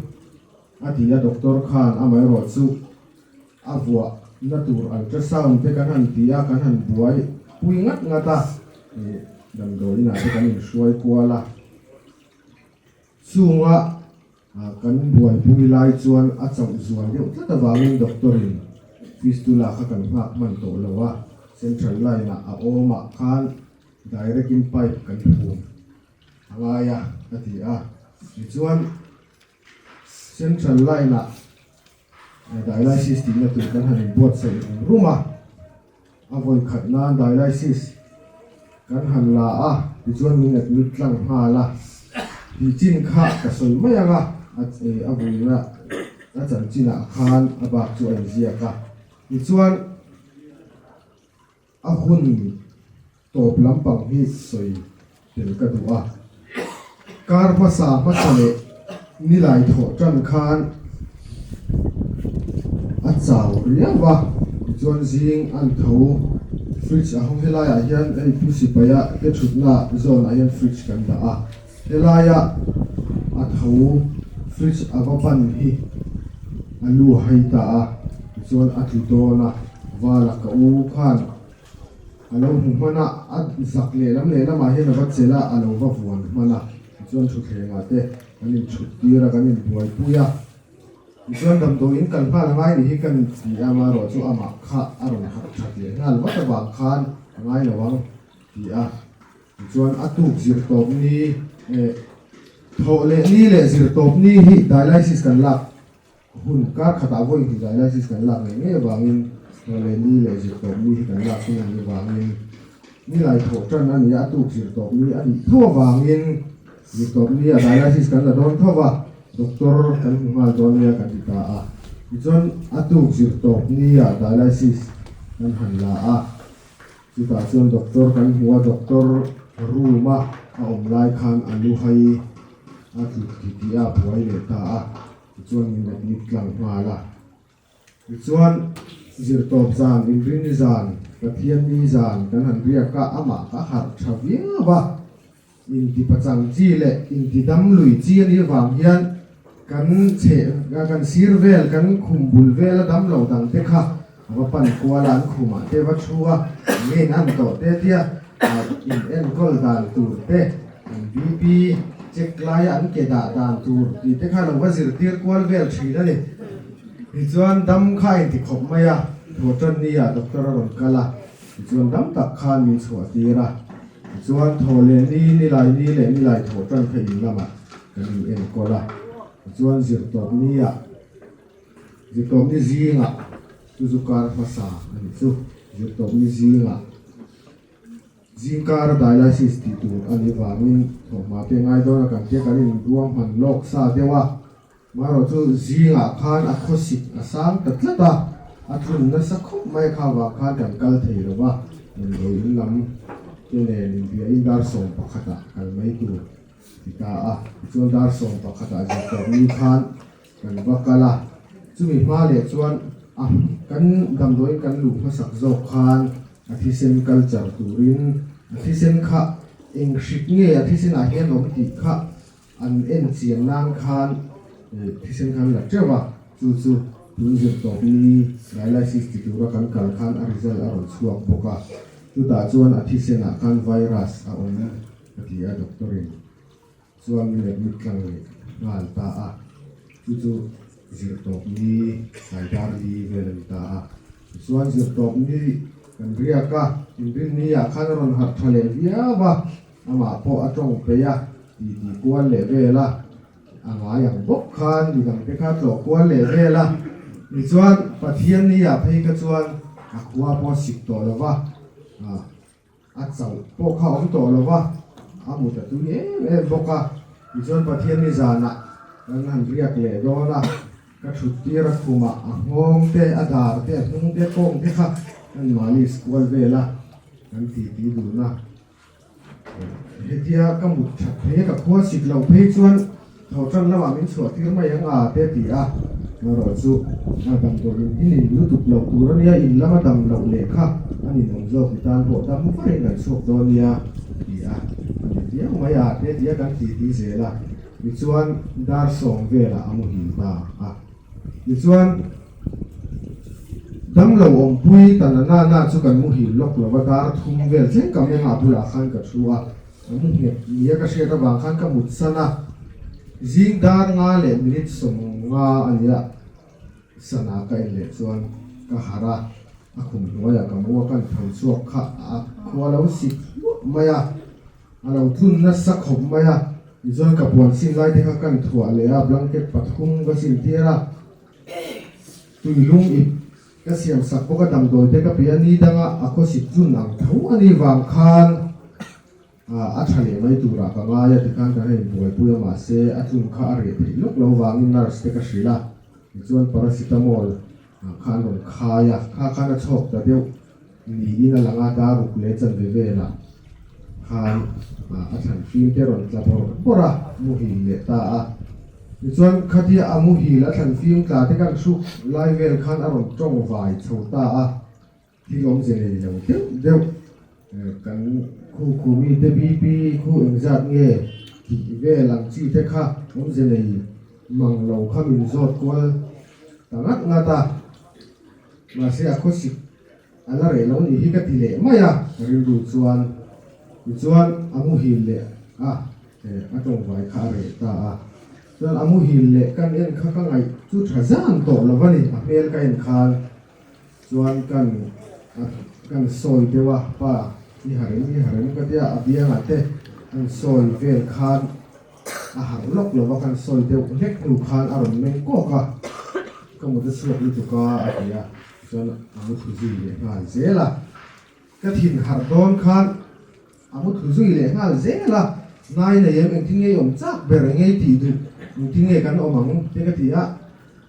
a ti a, doctor khan amaherawh chu a vuah na tur ultrasound te kan han ti a, kan han buai pui ngat ngat a, damdawi inah te kan inhruai kual a. Chunga Kan buaipui lai chuan a chauh zual deuh tlat avangin doctor in fistula kha kan nghak hman tawh lo a, central line ah a awm ah khan direct in pipe kan phum a ngai a a ti a. Tichuan central line ah dialysis tihna tur kan han inbuatsaih rum rum a, a vawi khat nan dialysis kan han la a, tichuan min admit tlang nghal a, tih chin kha ka sawi mai ang a, a vuina a chanchinah khan a bak chu a inziak a, tichuan a hun tawp lampang hi sawi tel ka duh a. Kar hmasa hmasa leh nilai thawh tan khan a chau riau a, tichuan zing an tho fridge a hawng helaiah hian hei pu sipaia te thutna zawn ah hian fridge kan dah a, helaia a tho fridge a va ban hi a lu a hai ta a, tichuan a tlu dawn a, vala ka u khan A lo hmu hman a, a zak lehlam lehlamah hian a va chelh a, a lo va vuan hman a. Tichuan thutthlengah te kan inchhut tir a, kan inbuaipui a. Tichuan damdawiin kal nghal a ngai ni hi kan ti a, amaherawh chu amah kha a rawn harh that leh nghal vat avang khan a ngai lo ang ti a. Tichuan a tuk zir tawp ni eh thawh leh ni leh zir tawp ni hi dialysis kan lak Hun kar khatah vawi hnih dialysis kan lak ngei ngei avangin hlawh leh ni leh zir tawp ni hi kan lak thung a nih avangin ni lai thawh tan a ni a, a tuk zir tawp ni a nih tho avangin zir tawp ni a dialysis kan la dawn tho va, doctor kan hmu nghal dawn nia kan ti ta a. Tichuan a tuk zir tawp ni ah dialysis kan han la a, chutah chuan doctor kan hmu a, doctor room a a awm lai khan a lu hai a tlut titih a, a buai leh ta a. Tichuan min admit tlang nghal a. Tichuan zirtawp zan, inrinni zan, Pathianni zan kan han riak a, amah ka harh tha viau a. Inti pachang chi leh inti dam lui chi a nih vang hian kan chheh kan sir vel, kan khum bul vela dam lo dang te kha a va pan kual a, an khumah te va thu a, ngen an tawh te tia in enkawl dan tur te. An BP check laia an ke dah dan tur tih te kha lo va zirtir kual vel thin a ni. Tichuan dam kha a inti khawp mai a, thawhtan ni ah doctor a rawn kal a, tichuan dam tak khan min chhuah tir a. Tichuan thaw leh ni, nilai ni leh nilai thawhtan kha in lamah kan in enkawl a. Tichuan zirtawp ni ah, zirtawp ni zingah chu zu kar hmasa a ni chu, zirtawp ni zingah. Zingkara dialysis tih tur a nih vangin thawhhma te ngai dawn a kan tia kan inruang hman lawk sa deuh a, marawh chu zingah khan a khawsik a sang ta tlat a, a tlun nasa khawp mai kha vang khan kan kal thei lo va, damdawi in lam te nen inbiahin dar 11 ah kal mai tur ti ta a, tichuan dar 11 ah zirtawp ni khan kan va kal a, chumi hma leh chuan a kan damdawiin kan luh hmasak zawk khan a thisen culture turin a thisen kha eng hrik nge a thisen ah hian awm tih kha an en chian nan khan thisen khan la teuh a, chu chu tun zir tawp ni dialysis ti tura kan kal khan a result a rawn chhuak bawk a, chutah chuan a thisen ah khan virus a awm a ti a doctor in. Chuan min admit tlang leh nghal ta a, chu chu zirtawp ni tlai dar li vel a ni ta a. Tichuan zirtawp ni kan riak a, inrinni ah khan a rawn harh tha leh viau a, amah pawh a tawng peih a, titi kual leh vel a, a ngai ang bawk khan midang te kha tlawh kual leh vel a. Tichuan Pathianni ah phei kha chuan a khua pawh a sik tawh lo va, A chauh pawh kha awm tawh lo va, a mut a tui em em bawk a. Tichuan Pathian ni zanah kan han riak leh dawn a. Ka thut tir a khumah a nghawng te, a dar te, a hnung te, a kawng te kha kan malis kual vel a, kan titi dun a. Hetia ka mut that phei a, ka khua sik loh phei chuan tho tan lamah min chhuah tir mai ang a te ti a, erawh chu a damdawiin in in lutuk loh tur a nia, in lama dam loh leh kha a ninawm zawk i tan pawh dam varin kan chhuak dawn nia ti a, a ni viau mai a te ti a kan ti ti zel a, tichuan dar sawm velah a muhil ta a, tichuan. Damlo awmpui ta na na na chu kan muhil lawk lo va, dar thum vel thleng ka meng a bulah khan ka thu a, a mu nghet nia ka hriat avang khan ka mut san a, zing dar nga leh minute 50 a nia sana ka en leh chuan ka harh a, a khum hnuaiah ka mu a, kan tho chhuak kha a khua lo sik hluah mai a, a lo tlun nasa khawp mai a, tichuan ka puan sin lai te kha kan thuah leh a, blanket pathum ka sin tir a. Tuilung ip ka siam sak bawk a, damdawi te ka pe a, ni danga a khawsik chun ang tho a nih vang khan a tha leh mai turah ka ngai a, tikhan kan han inbuaipui a, mahse a tlun kha a reh theih lawk lo vangin nurse te ka hrilh a, tichuan paracetamol kha an rawn khai a, kha khan a chhawk ta deuh niin a lang a, dar ruk leh chanve velah khan a thlan fim te rawn tla bawrh bawrh a, muhil leh ta a. Tichuan khatia a muhil a thlan fim tla te kan hruk lai vel khan a rawn tawng vai chho ta a, thil awmze nei lo deuh deuh kan khu khu mite BP khu engzat nge tih vel ang chi te kha awmze nei mang lo kha min zawt kual ta ngat ngat a. Mahse a khawsik a la reh lo nih hi ka ti leh mai a, ka rilru chuan tichuan a muhil leh a, a tawngvai kha a reh ta a. Chuan a muhil leh kan en kha ka ngaih chu tha zan tawh lo a ni, a hmel ka en khan chuan kan kan sawi deuh a, pa i harem i harem ka tia a biangah te an sawi vel khan A harh lawk lo va kan sawi deuh hlek hnu khan a rawn meng kawk a, ka mut a chhuak lutuk a a ti a, chuan a mu thlu zui leh nghal zel a. Ka thin harh dawn khan a mu thlu zui leh nghal zel a, nai nei em engtin nge i awm chak ber eng nge i tih duh, engtin nge kan awm ang te ka ti a,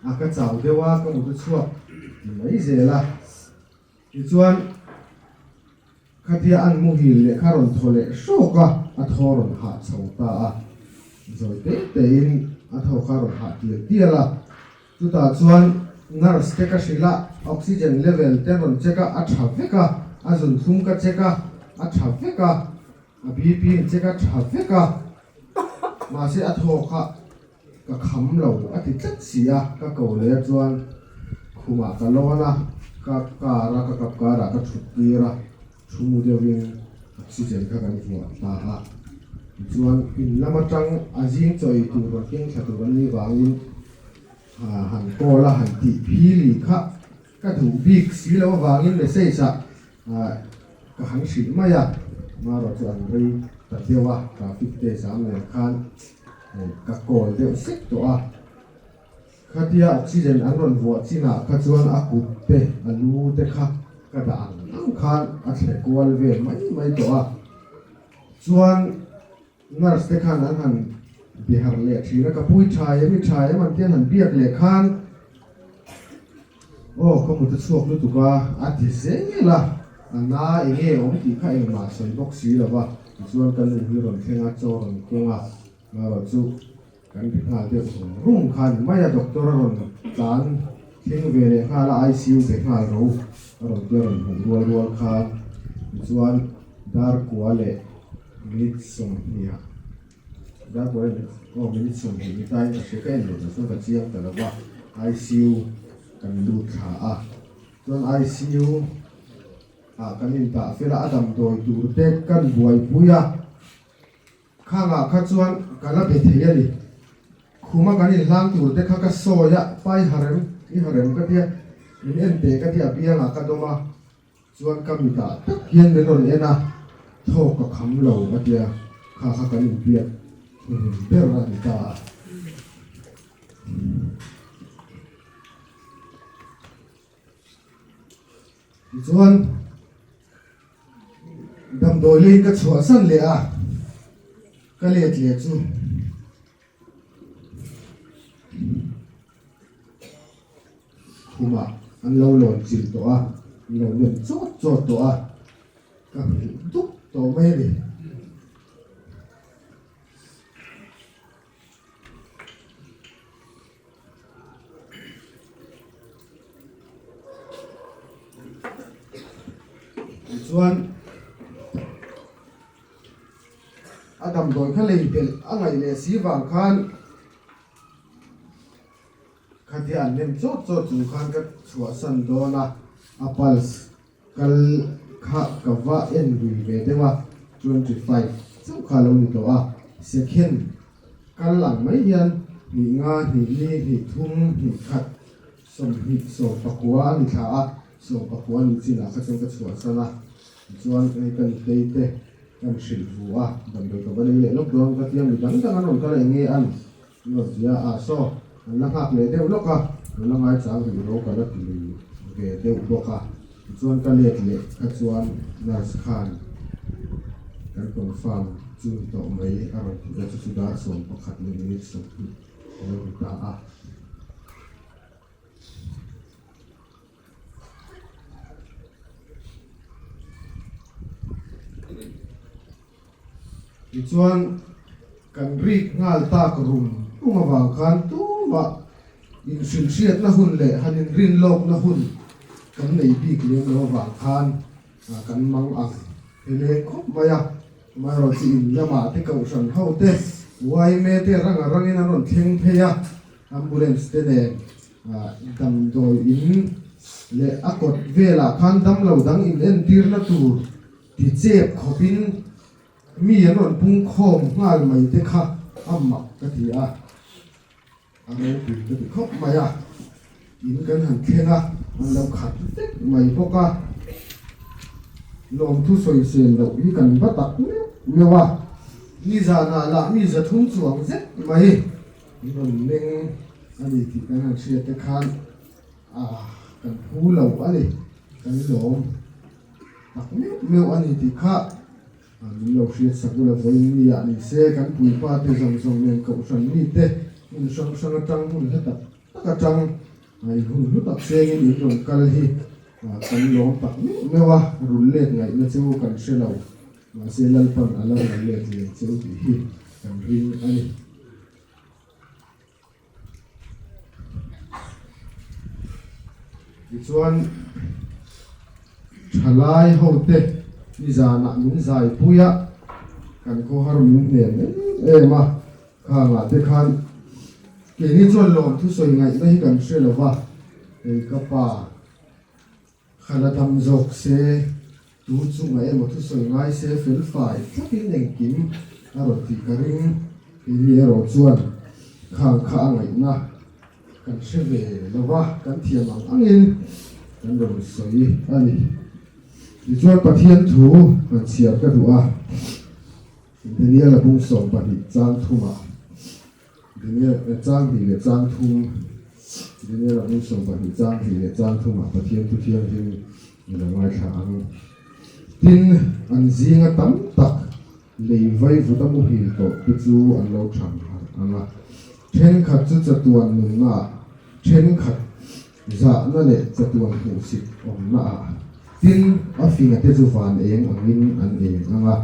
a ka chau deuh a ka mut a chhuak ti mai zel a. Tichuan, khatia an muhil leh kha rawn thaw leh hrawk a, a thaw rawn hah chho ta a. Zawi te tein a thaw kha rawn hah tial tial a. Chutah chuan nurse te ka hrilh a, oxygen level te rawn check a, a tha vek a, a zunthlum ka check a, a tha vek a, a BP an check a, tha vek a. Mahse a thaw kha Ka kham lo a ti tlat si a, ka ko leh a chuan khumah ka lawn a, ka car a ka kap car ah ka thut tir a, thu mu deuhin oxygen kha kan vuah ta a, tichuan in lam atang a zing chaw ei tur rawn keng thla tur an nih vangin han call a han tih phili kha ka duh bik si lo avangin message ah Ka han hrilh mai a, marawh chu an rei ta deuh a, traffic te zam nen khan ka call deuh sek tawh a. Khatia oxygen an rawn vuah chinah kha chuan a kut te, a lu te kha ka dah ang ang khan a thle kual vel mai mai tawh a. Chuan nurse te khan an han biharh leh thin a, ka pui tha em i tha em an tia an han biak leh khan, Aw ka mut a chhuak lutuk a, a ti zel a, a na eng nge awm tih kha engmah sawi bawk si lo va, tichuan ka nu hi rawn thleng a, chaw rawn keng a, marawh chu kan ri nghal deuh rum rum kha a ni mai a, doctor a rawn tlan thleng ve leh nghal a, ICU be nghal ro a rawn tia rawn hmuh rual rual khan, tichuan dar kua leh minute 20 ah. Darkawi aw minute 20 ni tain ka hria ka en leh lo chuan ka chiang ta lo va, ICU kan lut thla a, chuan ICU ah kan indah fel a, a damdawi tur te kan buaipui a, khangah kha chuan ka la be thei a ni, khuma kan inhlang tur te kha ka sawi a, pai harem i harem ka tia, min en teh ka tia a biangah ka dawm a. Chuan ka mitah tak hian min rawn en a, thawk ka kham lo a tia, kha kha kan inbiak hnuhnun ber a ni ta a. Tichuan damdawi leiin ka chhuahsan leh a, ka let leh chu. Khumah an lo lawn chilh tawh a, an lo nem chawt chawt tawh a, ka hrilh dup tawh mai a ni. Tichuan a damdawi kha lei belh a ngaih leh si vang khan Khatia an nem chawt chawt chung khan ka chhuahsan dawn a, a pulse kal kha ka va en lui ve deuh a, 25 chauh kha a lo ni tawh a, second kal ang mai hian hnih nga, hnih li, hnih thum, hnih khat, 20, 19 a ni thla a, 19 ni chinah kha chuan ka chhuahsan a, tichuan hei ka nutei te kan hrilh vu a, damdawi ka va lei leh lawk dawn ka tia mi dang dang an rawn kal a eng nge an. Nawzia ah saw an la nghak leh deuh lawk a, lo la ngaichang rih ro ka la ti lui ve deuh bawk a. Tichuan ka let leh kha chuan nurse khan kan confirm chu ni tawh mai a rawn ti a, chu chu dar 11 leh minute 20 a lo ni ta a. Tichuan, kan rik nghal tak rum rum avang khan tumah inhrilhhriatna hun leh han inrinlawkna hun kan nei bik lem lo avang khan kan mang ang heleng khawp mai a. Amaherawhchu in lamah te kohhran ho te yma te rang a rangin an rawn thleng phei a, ambulance te nen damdawi in leh a kawt velah khan damlo dang inentirna tur Ti chep khawpin mi an rawn pung khawm nghal mai te kha a mak ka ti a, a ropui ka ti khawp mai a, in kan han thleng a, an lo khat vek mai bawk a, lawmthu sawisel loh hi kan va tak meuh meuh a, nizanah lah mi 300 chuang zet mai an rawn meng a ni tih kan han hriat te khan a kan phu lo a ni, kan lawm. Tak meuh meuh a ni tih kha min lo hriat sak ula vawiin mi ah ni se kan puipa te zawng zawng nen kohhran mi te hmun hrang hrang atang hmun hla tak tak atang in hun hlu tak chengin in rawn kal hi kan lawm tak meuh meuh a rul let ngaihna cheu kan hre lo mahse Lalpan a la rul let leh cheu tih hi kan ring a ni. Tichuan, thalai hote nizanah min zaipui a, kan khawhar min hnem em em a, khangah te khan keini chuan lawmthu sawi ngaihna hi kan hre lo va, hei ka pa Kha la dam zawk se, tu chungah emaw thusawi ngai se fel fai tlatin engkim a rawn tih ka ring. Keini erawh chuan khang kha a ngaihna kan hre ve lo va, kan thiam ang angin kan rawn sawi a ni. Tichuan Pathian thu han chhiar ka duh a, Daniel-a bung 12 chang thumah. Daniel chang hnih leh chang thum, Daniel a bung 12 chang hnih leh chang thumah Pathian thu thianghlim i lo ngaithla ang. Tin, an zinga tam tak lei vaivut a muhil tawh te chu an lo thang harh ang a, thenkhat chu chatuan nunnaah, thenkhat zahna leh chatuan hmuhsit awmnaah. Tin, a finga te chu van eng angin an eng ang a,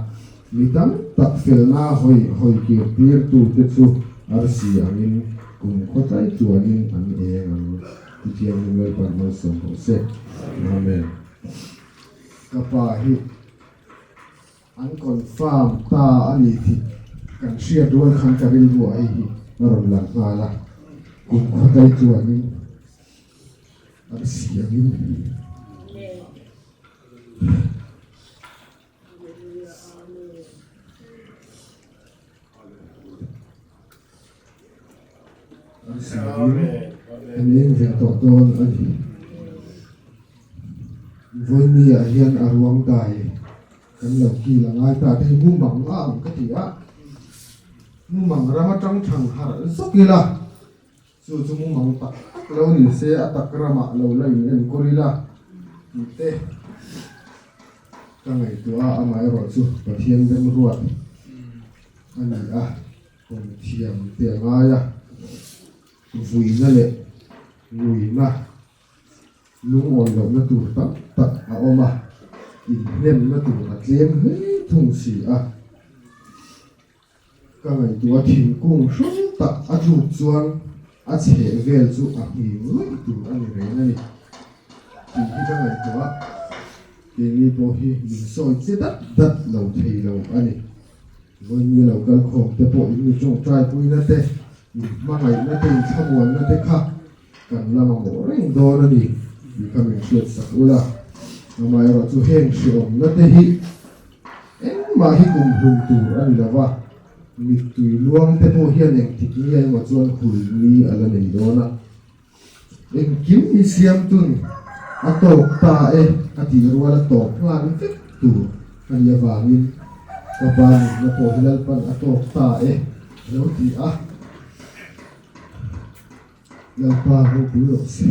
Mi tam tak felna hawi hawi kir tirtute chu arsi angin kum khawtlai tluanin an eng ang. Tithianghlim Lalpan malsawm rawh se. Amen. Ka pa hi an confirm ta a ni tih kan hriat rual khan ka rilru ah hei hi a rawn lang nghal a, kum khawtlai tluanin arsi angin. An eng ve tawh dawn a ni. Vawimi ah hian a ruang dai kan lo kil a ngai ta te hi mumang a ang ka ti a. Mumang ram atang thang harh zawk ila chu chu mumang tak tak lo ni se a tak ramah lo la in enkawl ila tih te. Ka ngaihtuah a, amaherawh chu Pathian remruat a ni a, kawm thiam te a ngai a, vuina leh nguina Lungawi lohna tur tam tak a awm a, inhnemna tur a tlem hle thung si a. Ka ngaihtuah thingkung hrang tak a tluk chuan a chheh vel chu a nghing laih tur a ni reng a ni tih hi ka ngaihtuah. Keini pawh hi min sawi che dat dat lo thei lo a ni. Vawiin lo kal khawm te pawh in mi tawngtai puina te, in hmangaihna te, in thlamuanna te kha kan la mamawh reng dawn a ni tih kha min hriat sak ula. Amaherawh chu heng hreawmna te hi engmah hi kum hlum tur a ni lo va, mittui luang te pawh hian engtik ni emaw chuan hul ni a la nei dawn a. Engkim hi siamtun a tawk ta e a tih rual a tawp nghal vek tur a nih avangin ka pa nunna pawh hi Lalpan a tawk ta e a lo ti a. Lalpa ropui rawh se.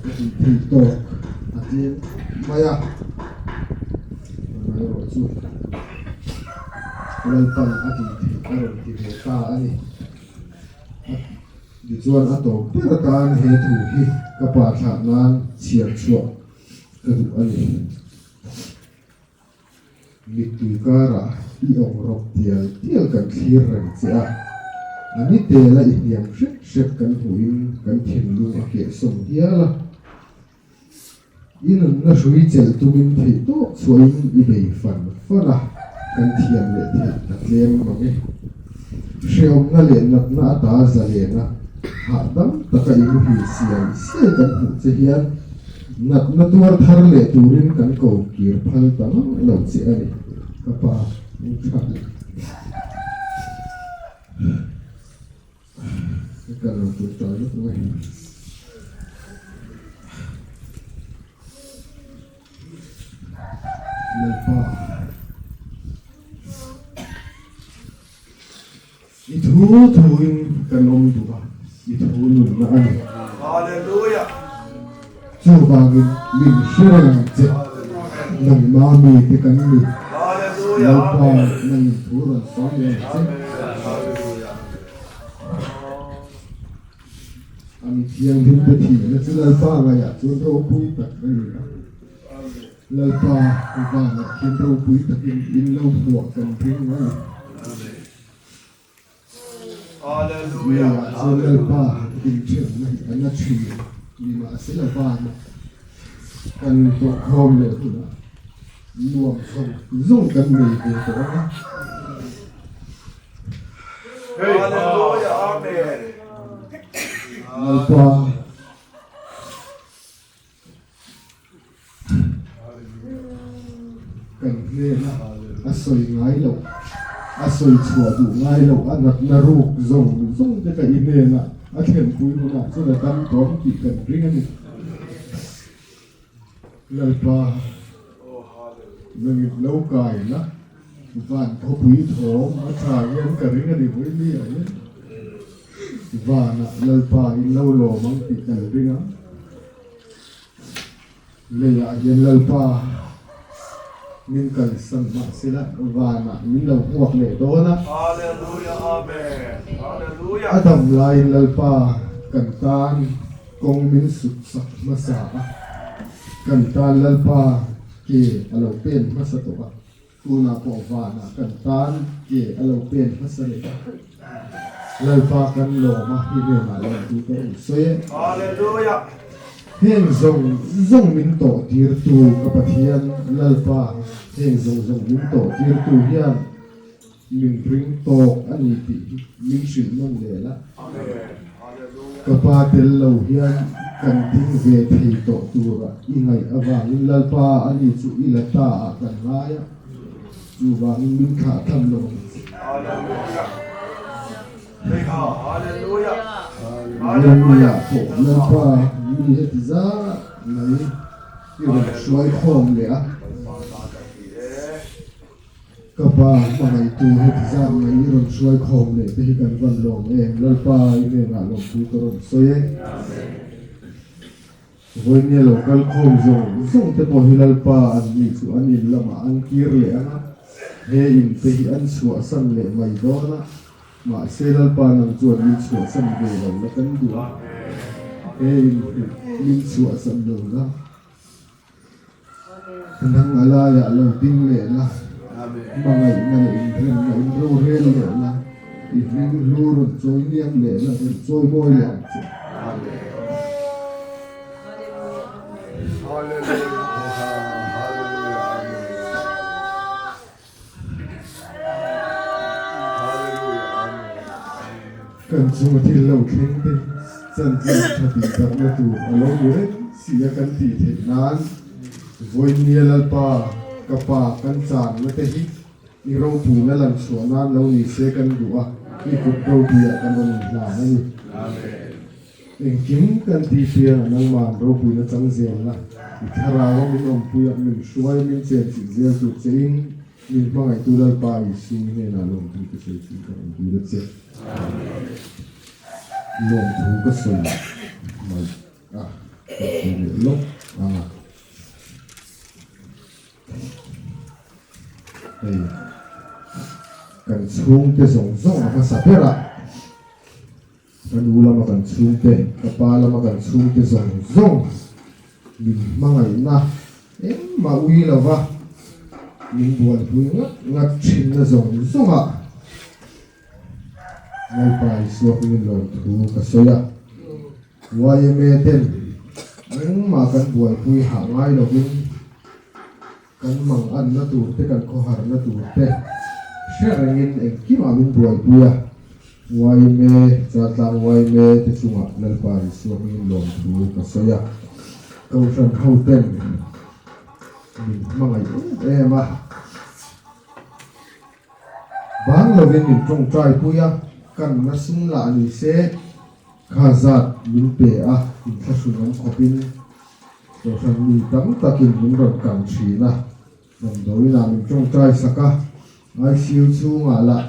Ka tih theih tawk a tlem mai a, amaherawh chu Lalpan a tih theih a rawn ti ve ta a ni. Tichuan a tawp ber atan he thu hi ka pa thlah nan chhiar chhuah ka duh a ni. Mittui karah i awm rawk tial tial kan thlir reng che a, a ni tela i hniam hrek hrek kan hmuhin kan thinlung a kehsawm hial a. I nunna hrui chelh tumin theih tawp chhuahin i bei fan fan a, kan thiam leh theih ta tlem mang e. Hreawmna leh natna ata zalena hahdam taka i muhil siai siai kan hmuh che hian Natna tuar thar leh turin kan ko kir phal ta ngang lo che a ni, ka pa u tha. Ka lo tur ta lawk mai. Lalpa. I thu thuin kan awm duh a, i thu nunna a ni. Hallelujah! Chuvangin min hre reng ang che, nangma mite kan ni. Hallelujah! Lalpa, nangin thu rawn sawi leh ang che. Hallelujah! A mi thianghlimte thihna chu Lalpa ngaihah chuan ropui tak a ni a. Lalpa vanah khian ropui takin in lo hmuah kan ring a ni. Leiah chuan Lalpa inthenna hi a na thin nimahsela vana kan tawhkhawm leh hunah nuam zawng zawng kan nei ve tawh ang a. Lalpa. Kan hnena a sawi ngai loh, a sawi chhuah duh ngai loh, a natna ruk zawng zawng te ka i hnena a thlenpui hunah chuan a dam tawh ang tih kan ring a ni. Lalpa, nangin lo kai la, van khawpui thawm a tha hian ka ring a ni vawi ah hian. Vanah Lalpa in lo lawm ang tih kan ring a. Leiah hian Lalpa min kalsan hmah sela vanah min lo hmuak leh dawn a. A dam laiin Lalpa kan tan kawng min sut sak hmasa a, kan tan Lalpa ke a lo pen hmasa tawh a. Tunah pawh vanah kan tan ke a lo pen hmasa leh a, Lalpa kan lawm a, hi hnenah lawmtu ka rawn sawi e. Hallelujah! Heng zawng zawng min tawh tirtu ka Pathian Lalpa, heng zawng zawng min tawh tirtu hian min ring tawk a ni tih hi min hrilh nawn leh la. Ka pa tel lo hian kan ding ve thei tawh tura i ngaih avangin Lalpa a ni chu i la ta ah kan ngai a, chuvangin min thlah tham lo ang che. Hallelujah pawh Lalpa mi heti zat mai i rawn hruai khawm leh a. Ka pa hmangaihtu heti zat mai i rawn hruai khawm leh te hi kan van lawm em? Lalpa i hnenah lawmtu ka rawn sawi e. Vawinia lo kal khawm zawng zawng te pawh hi Lalpa an ni chu an in lamah an kir leh ang a. He in te hi an chhuahsan leh mai dawn a, mahse Lalpa nang chuan min chhuahsan ve lo la kan duh a, he in hi min chhuahsan lo la, nang a laiah lo ding leh la, hmangaihna leh inremna in rorel leh la, i hming hlu rawn chawi hniam leh la, rawn chawi mawi leh ang che. Kan chunga thil lo thleng te chanchin tha tih darhna tur a lo ni reng si a kan tih theih nan Vawinia Lalpa ka pa kan channa te hi I ropuina lan chhuah nan lo ni se kan duh a, i kut ropuiah kan rawn inhlan a ni. Engkim kan ti piang a nangman ropuina chang zelna, i thlarau a min awmpui a, min hruai a, min chenchilh zel tur che in min hmangaihtu Lalpa Isu i hnenah lawmthu ka sawi chin ka rawn dil a che. Lawmthu ka sawi mai a, ka ti leh lawk ang a. Hei kan chhungte zawng zawng a hmasa ber a, ka nu lama kan chhungte, ka pa lama kan chhungte zawng zawng min hmangaihna engmah ui lova min buaipui ngat ngat thinna zawng zawngah Lalpa Isua hmingin lawmthu ka sawi a, yma ten engmah kan buaipui hah ngai lovin kan manganna tur te kan khawharna tur te hre rengin engkimah min buaipui a, yma Chaltlang yma te chungah Lalpa Isua hmingin lawmthu ka sawi a, Kohhran ho ten min hmangaih em em a. Bang lovin min tawngtai pui a, kan na sum lah ni se kha zat min pe a, inthlahrun awm khawpin Kohhran mi tam takin min rawn kan thin a, damdawiinah min tawngtai sak a, ICU chhungah lah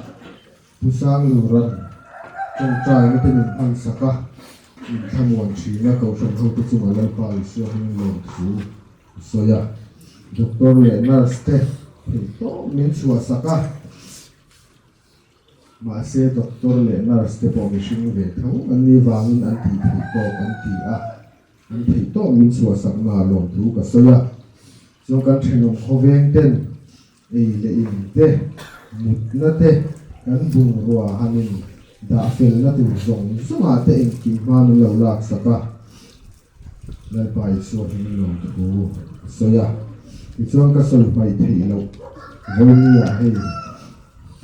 Pu Sanglura'n tawngtaina te min hman sak a, min thlamuan thin a, Kohhran hote chungah Lalpa Isua hming lawmthu a sawi a, doctor leh nurse te theihtawp min chhuahsak a, mahse doctor leh nurse te pawh mihring ve tho an nih vangin an tih theih tawk an ti a, an theihtawp min chhuahsak na lawmthu ka sawi a, chuan kan thenawm khawveng ten ei leh in te, mutna te, kan bungrua hanin dah felna tur zawng zawngah te engkim hma min lo laksak a. Lalpa Isua hming lawmthu a sawi a, tichuan ka sawi hmaih theih loh vawinia hei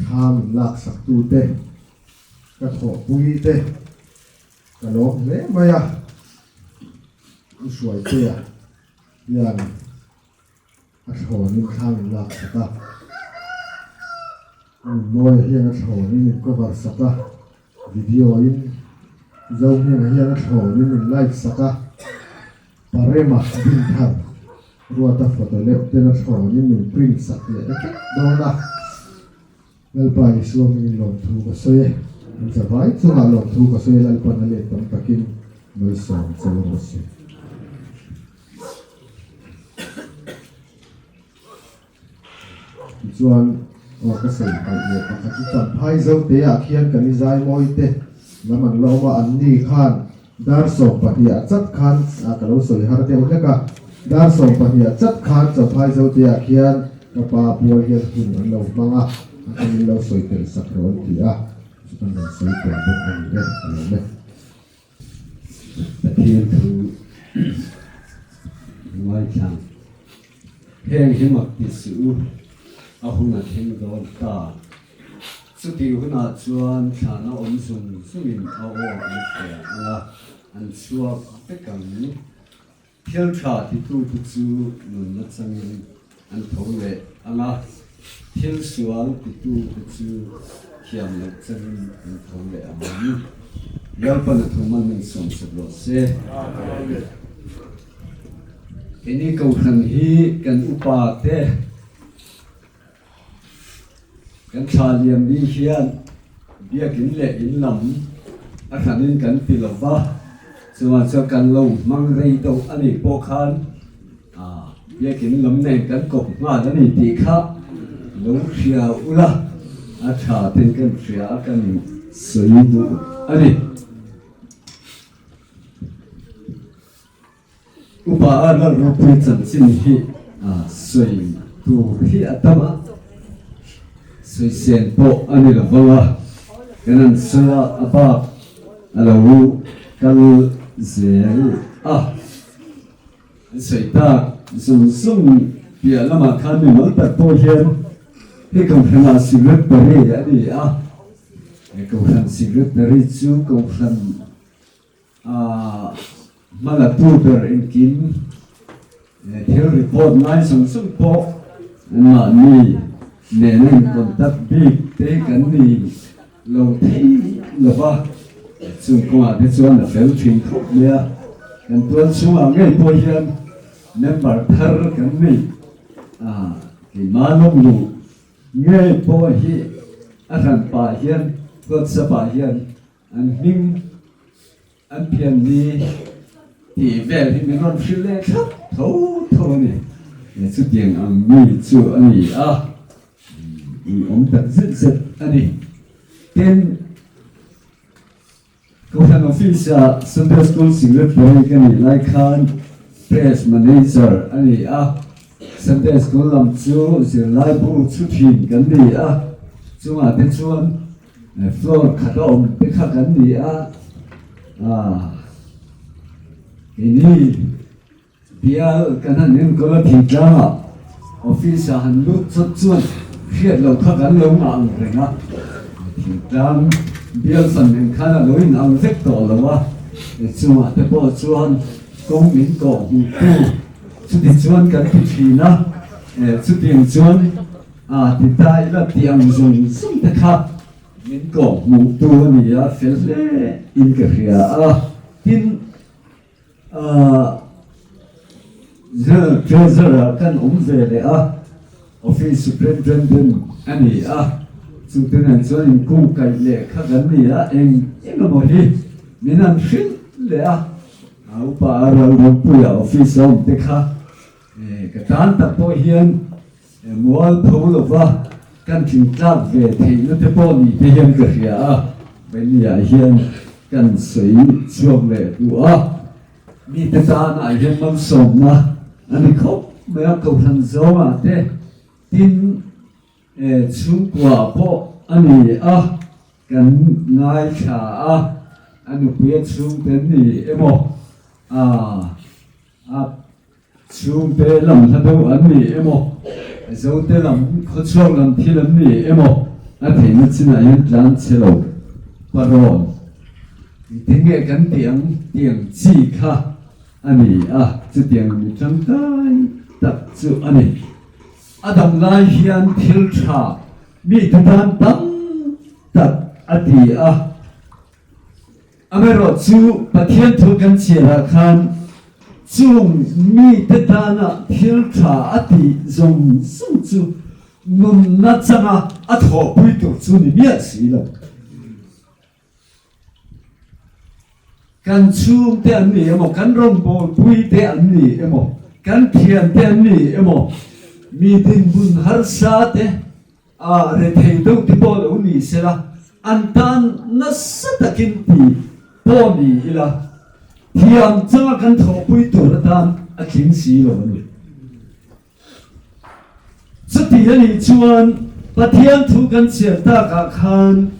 thla min laksak tute, ka thawhpui te ka lawm hle mai a, U Hruaitea hian a thlawnin thla min laksak a, Nunmawia hian a thlawnin min cover sak a, video in Zohminga hian a thlawnin min like sak a, Parema Dinthar Ruata photo lep ten a thlawnin min print sak leh ta tlat dawn a, Lalpa Isua hmingin lawmthu ka sawi e, an zavai chungah lawmthu ka sawi e, Lalpan a let tam takin malsawm che rawh se. Tichuan, aw ka sawi palh leh pakhat chu Champhai Zote-ah khian kan i zai mawi te lam an la awm a, anni khan dar 12 ah chat khan, ah ka lo sawi har deuh hlek a, dar 12 ah chat khan Champhai Zote-ah khian ka pa pual hian hun an lo hmang a, a kan in lo sawi tel sak rawh an ti a, chu kan rawn sawi tel bawk a ni e, ka lawm e. Pathian thu ngaithlang. Heng hi mak ti suh u, a hun a thleng dawn ta. Chutih hunah chuan thlana awm zung zungin a aw an hria ang a, an chhuak vek ang. Thil tha titute chu nunna changin an tho leh ang a, thil sual titute chu thiam loh changin an tho leh ang. Lalpan a thu man min sawmsak rawh se. Keini Kohhran hi kan upa te kan thla liam ni hian biakin leh in lam a hranin kan ti lo va, chuvang chuan kan lo hmang rei deuh a nih pawh khan biakin lam nen kan kawp nghal a ni tih kha. lo hria ula a tha ten kan hria a kan sawi duh a ni. Upa a Lalropui chanchin hi sawi tur hi a tam a, sawisel pawh a ni lo vang a, kan han sawi a, a bak a lo kal zel a. An sawi tak zawng zawng piah lamah khan mimal tak pawh hian hei Kohhranah Secretary a ni a, he Kohhran Secretary chu Kohhran hmalatu ber engkim thil report ngai zawng zawng pawh anmahni nena in contact bik te kan ni lo thei lo va, chung kawngah te chuan a fel thin khawp mai a, kan tual chhungah ngei pawh hian member thar kan nei a, keimah lawmlu ngei pawh hi a hran pah hian WhatsApp ah hian an hming An pianni tih vel hi min rawn hrilh leh thlap tho tho a ni. Chutiang ang mi chu a ni a, in awm tak zet zet a ni. Tin, Kohhran Office-ah Sunday School Secretary ka nih lai khan Press Manager a ni a, Sunday School lam chu zirlaibu chhu thin kan ni a, chungah te chuan Floor khat a awm te kha kan ni a, keini bial kan han enkawl a thingtlangah office ah han lut chawt chuan hriat loh kha kan lo ngah ang reng a, thingtlang bial fan nen khan a lo in ang vek tawh lo a, chungah te pawh chuan kawng min kawh hmuh tu chuti chuan kan ti thin a, chutiang chuan. A ti ta ila tih ang zawng zawng te kha min kawh hmuh tu a ni a, fel hle in ka hria a. Tin, General Treasurer kan awm ve leh a, Office Superintendent a ni a, chungte nen chuan inkung kaih leh kha kan ni a, eng eng emaw hi min han hrilh leh a, upa Ralropuia office a awm te kha Ka tan tak pawh hian mual pho lova kan tling tlak ve theihna te pawh ni te hian ka hria a, Vainia hian kan sawi chhuak leh duh a, mite tanah hian malsawmna a ni khawp mai a, Kohhran zawngah te tin chhungkua pawh a ni a, kan ngaithla a, a nupuia chhungte an ni emaw a. A chhungte lam hla deuh an ni emaw, Zote lam khawchhuak lam thil an ni emaw, a theihna chinah hian tlan chhe lo parawn engtin nge kan tih ang tiang chi kha a ni a, chutiang mi tangkai tak chu a ni. A dam lai hian thil tha mite tan tam tak a ti a. Amaherawh chu Pathian thu kan chhiarah khan chung mite tana thil tha a tih zawng zawng chu nunna changa a thawhpui tur chu ni miah si lo. Kan chhungte an ni emaw, kan rawngbawlpuite an ni emaw, kan thiante an ni emaw, mi dinhmun harsa te, A rethei deuh te pawh lo ni sela, an tan nasa takin ti pawh ni ila, thiam changa kan thawhpui tur atan a tling si lo a ni. Chuti a nih chuan Pathian thu kan chhiar takah khan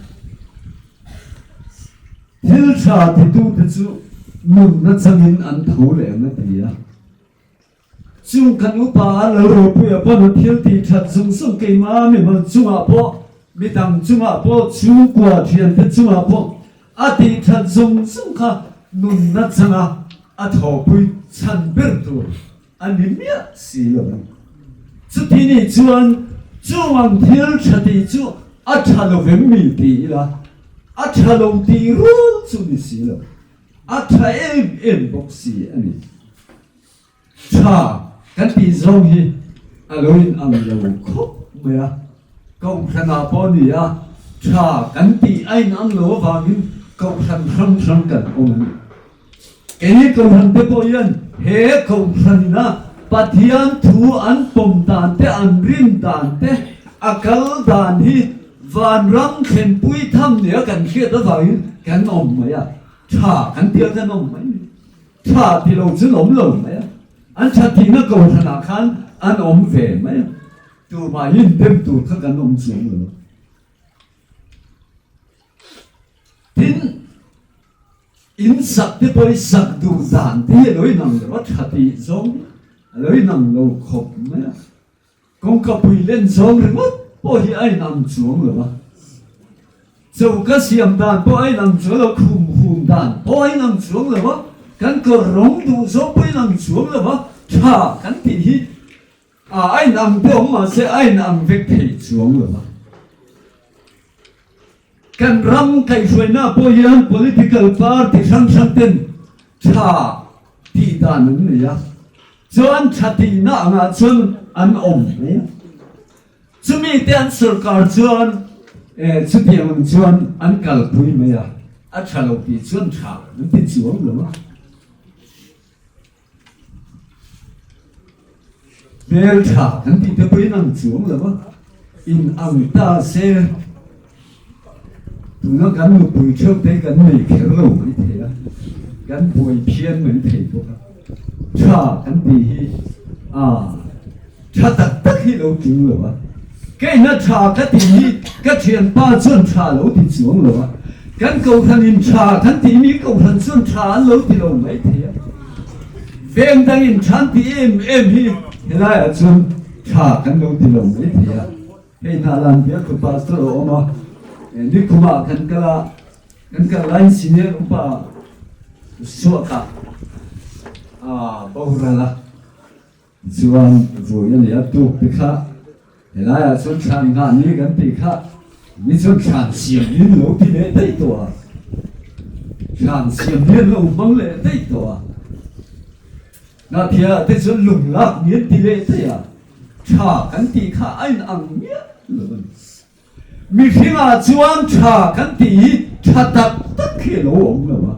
thil tha titute chu nunna changin an tho leh ang a ti a. Chung kan upa a lo ropuia pawn a thil tih that zung zung keimah mimal chungah pawh, midang chungah pawh, chhungkua thiante chungah pawh a tih that zung zung kha nunna changa a thawhpui chhan ber tur a ni miah si lo ang. Chuti nih chuan chung ang thil tha tih chu a tha lo vem mi ti ila, a tha lo tih rual chu ni si lo, a tha em em bawk si a ni. Tha kan tih zawng hi a lo in ang lo khawp mai a, Kohhranah pawh a ni a, tha kan tih a in ang lo avangin Kohhran hrang hrang kan awm a ni. Keini Kohhran te pawh hian he Kohhran ina Pathian thu an pawm dan te, an rin dan te, A kal dan hi vanram thlenpui tham nia kan hriat avangin kan awm mai a, tha kan tia kan awm mai. Tha ti lo chu an awm lo mai a, an tha tihna kohhranah khan an awm ve mai a, tumah hi indem tur kha kan awm chuang lo. Tin, in sak te pawh hi sak duh dan te hi a lo inang lo a, tha tih zawng hi a lo inang lo khawp mai a. Kawngka pui len zawng ringawt pawh hi a inang chuang lo a, choka siam dan pawh a inang chuang lo, khum hum dan pawh a inang chuang lo a, kan kawr rawng duh zawng pawh a inang chuang lo a, tha kan tih hi a inang te awm mahse a inang vek thei chuang lo a. Kan ram kaihhruaina pawh hian political party hrang hrang ten tha tih dan an nei a, chuan tha tihna angah chuan an awm mai a. Chumi te an sorkar chuan chutiang ang chuan an kalpui mai a, a tha lo tih chuan tha an ti chuang lo a. Hmel tha kan tih te pawhin ang chuang lo a, in ang ta se tuna kan nupui theuh te hi kan nei kher lo mai thei a, kan buai phian mai thei bawk a, tha kan tih hi a tha tak tak hi lo tling lo a, keina tha ka tih hi ka thianpa chuan tha lo ti chuang lo a, kan kohhranin tha kan tih mi kohhran chuan tha an lo ti lo mai thei a. Veng dangin than ti em em hi helaiah chuan tha kan lo ti lo mai thei a, hei hna lan biak tu pastor a awm a, nikhumah kan kal a, kan kal laiin senior upa suakah a boral a, Chuan vui a ni a, tuk te kha helaiah chuan thlan nghah ni kan tih kha mi chuan thlan siam ni an lo ti leh daih tawh a, thlan siam ni an lo hmang leh daih tawh a, Hnahphiah te chuan lung lak ni an ti leh daih a, tha kan tih kha a inang miah lo a ni. Mihringah chuan tha kan tih hi tha tak tak hi a lo awm lo a,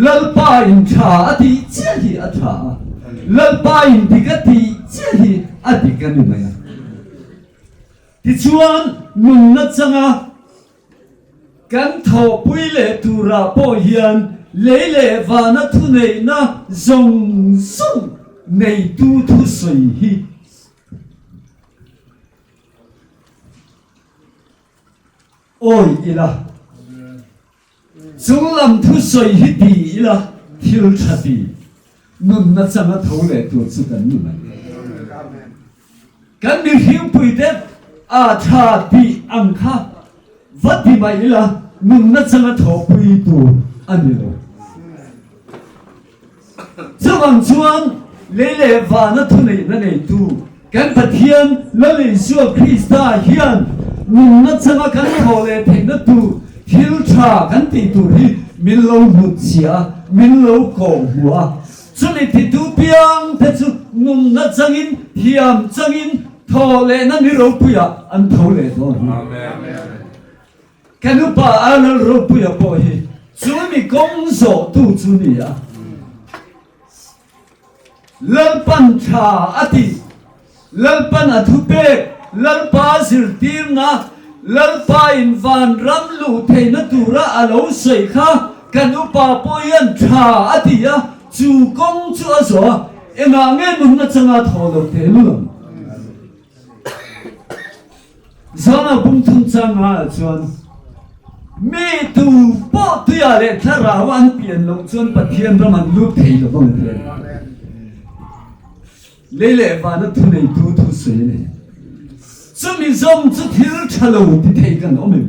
Lalpa in tha a tih chiah hi a tha a, Lalpa in dik a tih chiah hi a dik a ni mai a. Tichuan nunna changa kan thawhpui leh turah pawh hian lei leh vana thuneihna zawng zawng neitu thusawi hi Awi ila, chung lam thusawi hi ti ila thil tha ti, nunna changa tho leh tur chu kan ni mai. Kan mihringpui te a tha tih ang kha va ti mai ila nunna changa thawhpui tur a ni lo. Chuvang chuan lei leh vana thuneihna neitu kan Pathian Lal Isua Krista hian nunna changa kan thawh leh theihna tur thil tha kan tih tur hi min lo hnutchhiah a, min lo kawh hmuh a. Chumi titu piang te chu nunna changin, thiam changin thawh lehna ni ropuiah an tho leh dawn. Ka nupa Arnold Ropuia pawh hi chu mi kawng zawhtu chu ni a. Lalpan tha a tih, Lalpan a thupek, Lalpa zirtirna, Lalpa in vanram luh theihna tura a lo sawi kha ka nupa pawh hian tha a ti a, chu kawng chu a zawh a, engah nge nunna changa thaw lo teh lul ang? Zana bung thung changa chuan mi tu pawh tuiah leh thlarau an pian loh chuan Pathian ram an lut thei lo vang a ti a ni. Lei leh vana thuneitu thu sawi a ni. Chumi zawng chu thil tha lo ti thei kan awm em?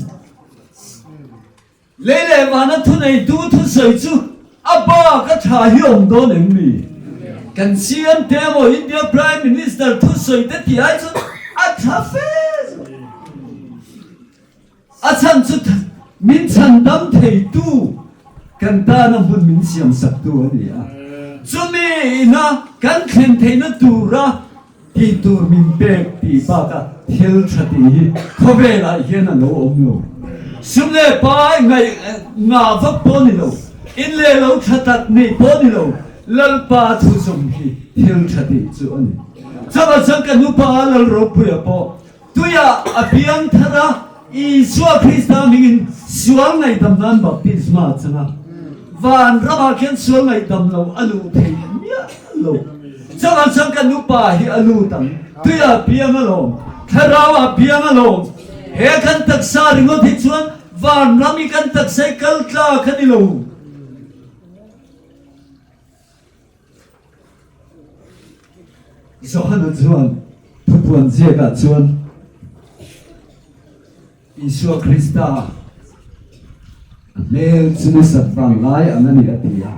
Lei leh vana thuneitu thusawi chu a bak a tha hi awm dawn em mi? Kan CM te emaw India Prime Minister thusawi te tih ai chuan a tha fe zawk. A chhan chu min chhan dam theitu kan tana hmun min siam saktu a ni a. Chumi ina kan thlen theihna tura Tih tur min pek tih baka thil tha tih hi khawvelah hian a lo awm lo. Sum leh pai ngaih ngah vak pawh ni lo, in leh lo tha tak neih pawh ni lo, Lalpa thu zawm hi thil tha tih chu a ni. Chuvang chuan ka nupa Lalropuia pawh. Tuiah a piang thar a, Isua Krista hmingin sual ngaihdam nan baptisma a chang a. Van ramah khian sual ngaihdam lo a luh thei miah lo. Chuvang chuan kan upa hi a lut ang. Tuiah piang alawm, thlarauah piang alawm. He kan taksa ringawt hi chuan van ram hi kan taksa hi kal tlak a ni lo. Johana chuan thupuan ziakah chuan Isua Krista a hmel chu ni sat vang lai ang a ni a ti a.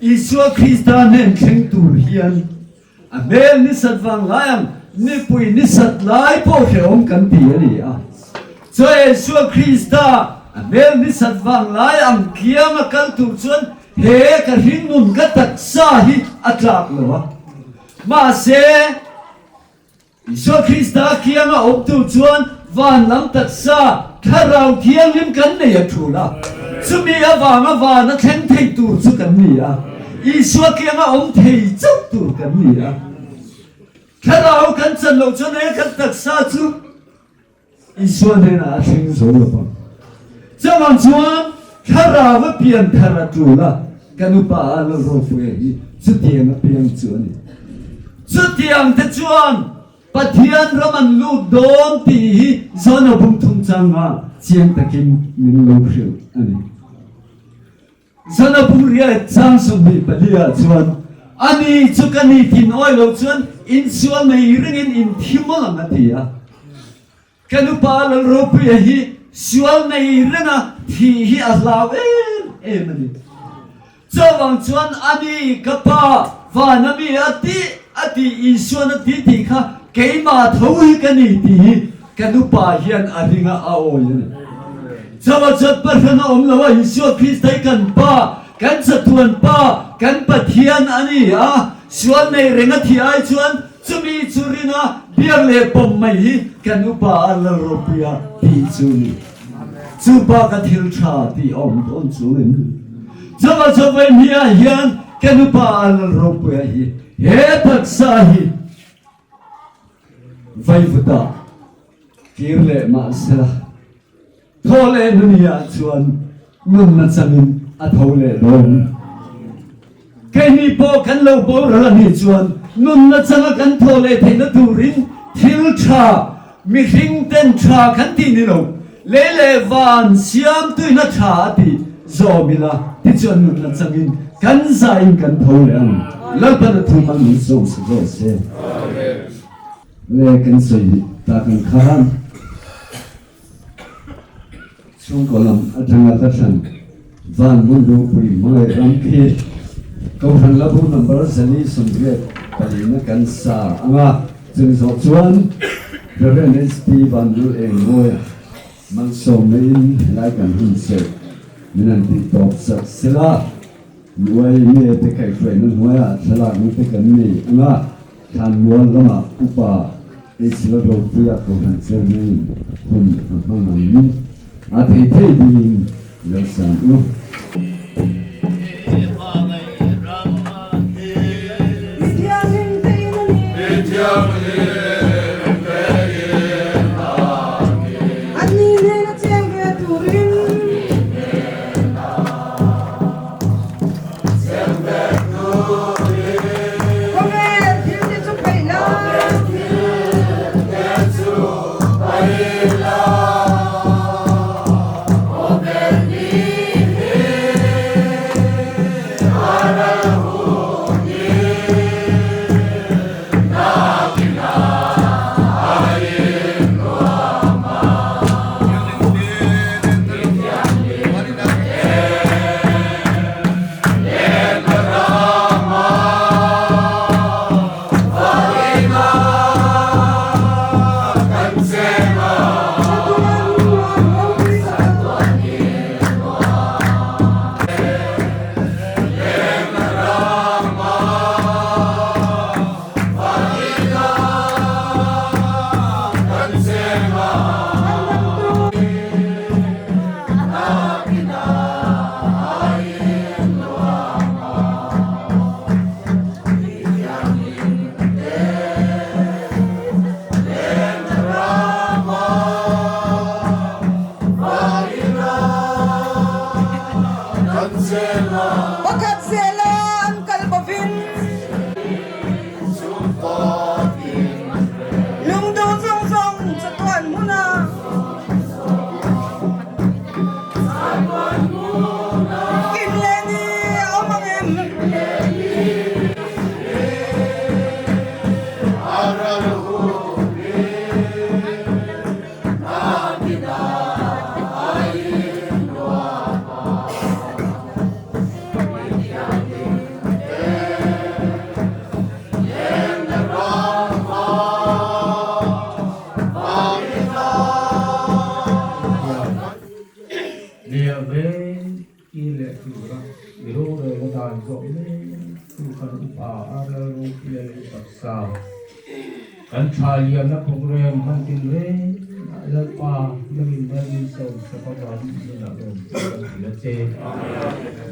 Isua Krista hnen thleng tur hian a hmel ni sat vang lai ang nipui ni sat lai pawh hrehawm kan ti a ni a. Chuan Isua Krista a hmel ni sat vang lai ang kianga kal tur chuan He ka hringnun ka taksa hi a tlak lo a, mahse Isua Krista kianga awmtu chuan van lam taksa Thlarau Thianghlim kan nei a thul a, chumi avanga vana thleng thei tur chu kan ni a, Isua kianga awm thei chauh tur kan ni a. Thlarau kan chan loh chuan he kan taksa chu Isua hnenah a thleng zo lo vang. Chuvang chuan thlarau a pian thar a tul a, kan upa a lo ropui a hi chutiang a piang chu a ni. Chutiang te chuan Pathian ram an lut dawn tih hi Zona bung thum changa chiang takin min lo hrilh a ni. Zona bung riat chang 24 ah chuan ani chu ka ni tin awi lo chuan insual mai ringin inthi mawlh ang a ti a. Ka nupa Lalropuia hi sual nei renga thih hi a hlau em em a ni. Chuvang chuan ani ka pa vana mi a tih a tih Isuan a ti tih kha keimah tho hi ka ni tih hi ka nupa hian a ringa a awi a ni. Chuvang chuan Pathian a awm lo a, Isua Krista hi kan Pa, kan chatuan Pa, kan Pathian a ni a, sual nei renga thih ai chuan Chumi chu rina biak leh pawm mai hi kan upa a Lalropuia tih chu ni. Chu pa ka thil tha tih a awm dawn chu em ni? Chuvang chuan vawiin ah hian kan upa a Lalropuia hi he taksa hi vaivuta kir leh mahsela Tho leh nuniah chuan nunna changin a tho leh dawn. Keini pawh kan lo boral a nih chuan nunna changa kan tho leh theihna turin thil tha, mihring ten tha kan tih ni lo, lei leh van siam tuina tha a tih zawm ila tichuan nunna changin kan zain kan tho leh ang. Lalpan a thu hmang min sawm sa zawk se. Le kan sawi tak ang khan. Chhungkaw lam atanga hla thlan van hmun ropui hmangaih ram khi Kohhran Labu number 484 na kan sa ang a, chumi zawh chuan Rev. SP Vanlul Engmawia malsawmna in helai kan hun serh min han tih tawp sak sela, Nuai nge te kaihhruaina hnuaiah thlalakna te kan nei ang a, Thlanmual lamah upa Isla ropuia Kohhran Chairman hun a hmang ang a thei thei dingin lo san u. Pakhat zela an kal bovin. Lungduh zawng zawng chatuan hmuna. Kim leh ni a awm ang em? Nia ve i leh tura i rorelna dan zawh mek chu kan upa a Lalropuia lei taksa kan tha liamna program hman tin reng ah Lalpa nangin mal min sawm sak avangin i hnenah lawm chu kan ti la che.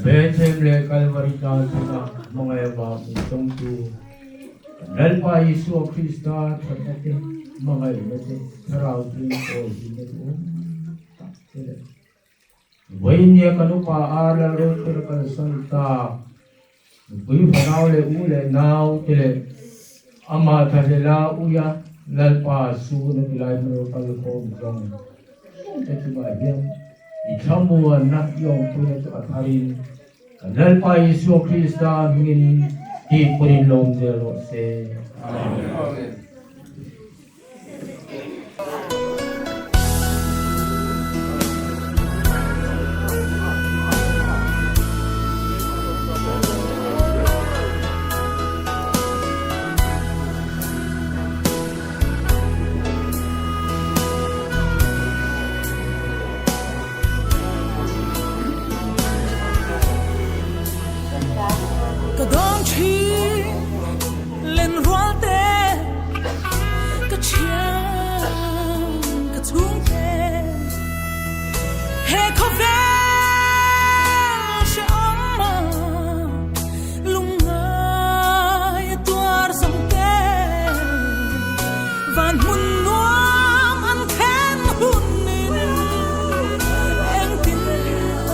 Bethlehem leh Kalvari tlan thlenga hmangaih avang min tawngtu kan Lalpa Isua Krista thatna te, hmangaihna te, thlarau tui pawl hlimna duhawm tak te leh Vawinia kan upa a Lalropuia kalsan tak Nupui fanau leh u leh nau te leh amah thlahlela uia Lalpa sun a ti lai hmel kal khawm zawng zawng te chungah hian i thlamuanna i awmpuina chu a tharin kan Lalpa Isua Krista hmingin tih pawhin lawm zel rawh se. Amen. Ka dawng thin Lenrual te ka thian ka chhungte he khawvel hrehawm a lungngai a tuar zawng te van hmun nuam an then hunin engtin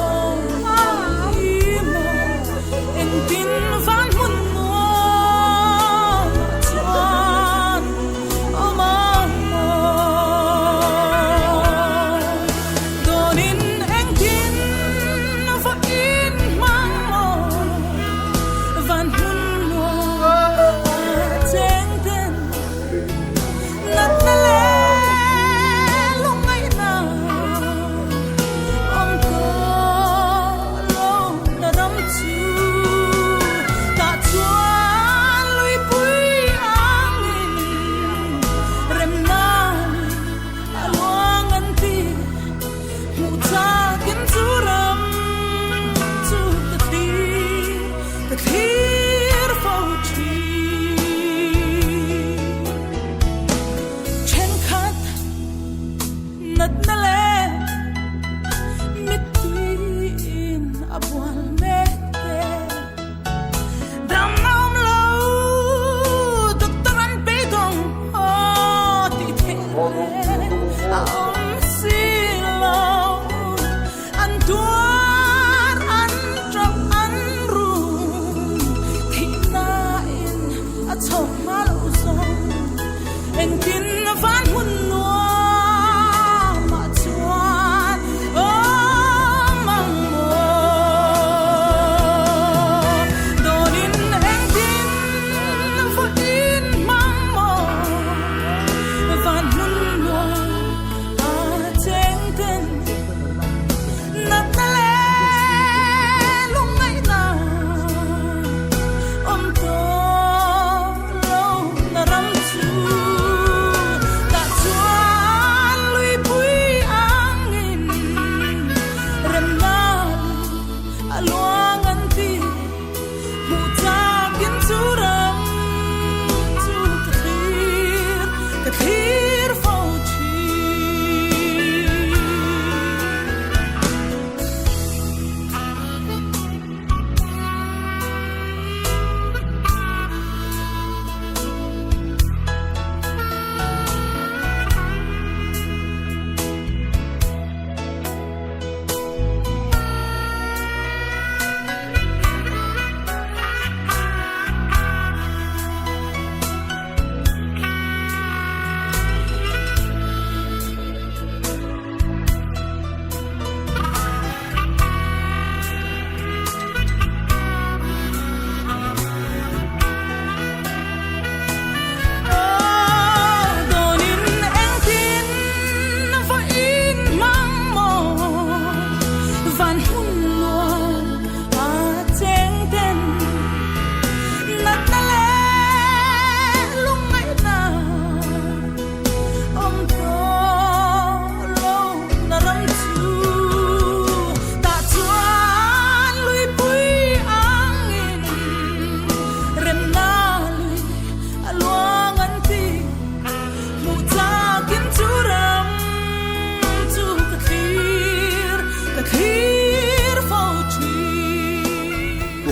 awm ang i maw Engtin van hmun nuam ah chuan awm ang maw? Dawnin engtin va in hmang maw? Van hmun nuam ah cheng ten natna leh lungngaihna awm tawh lo na ram chu tah chuan luipui angin remna a luang an ti hmuh chakin chu ram chu ka thlir ka thlir fo thin thenkhat Natna leh mittuiin a bual mek te. Dam a awm lo, doctor an beidawng aw tih theih reng a awm si lo. An tuar, an tap, an rum, thihnain a chhawk hma lo zawng. Engtin van hmun nuamah chuan awm ang maw? Dawnin engtin vawiin hmang maw? Van hmun nuamah cheng ten natna leh lungngaihna awm tawh lo na ram chu tah chuan luipui angin remna a luang an ti hmuh chakin chu ram chu ka thlir ka thlir fo thin.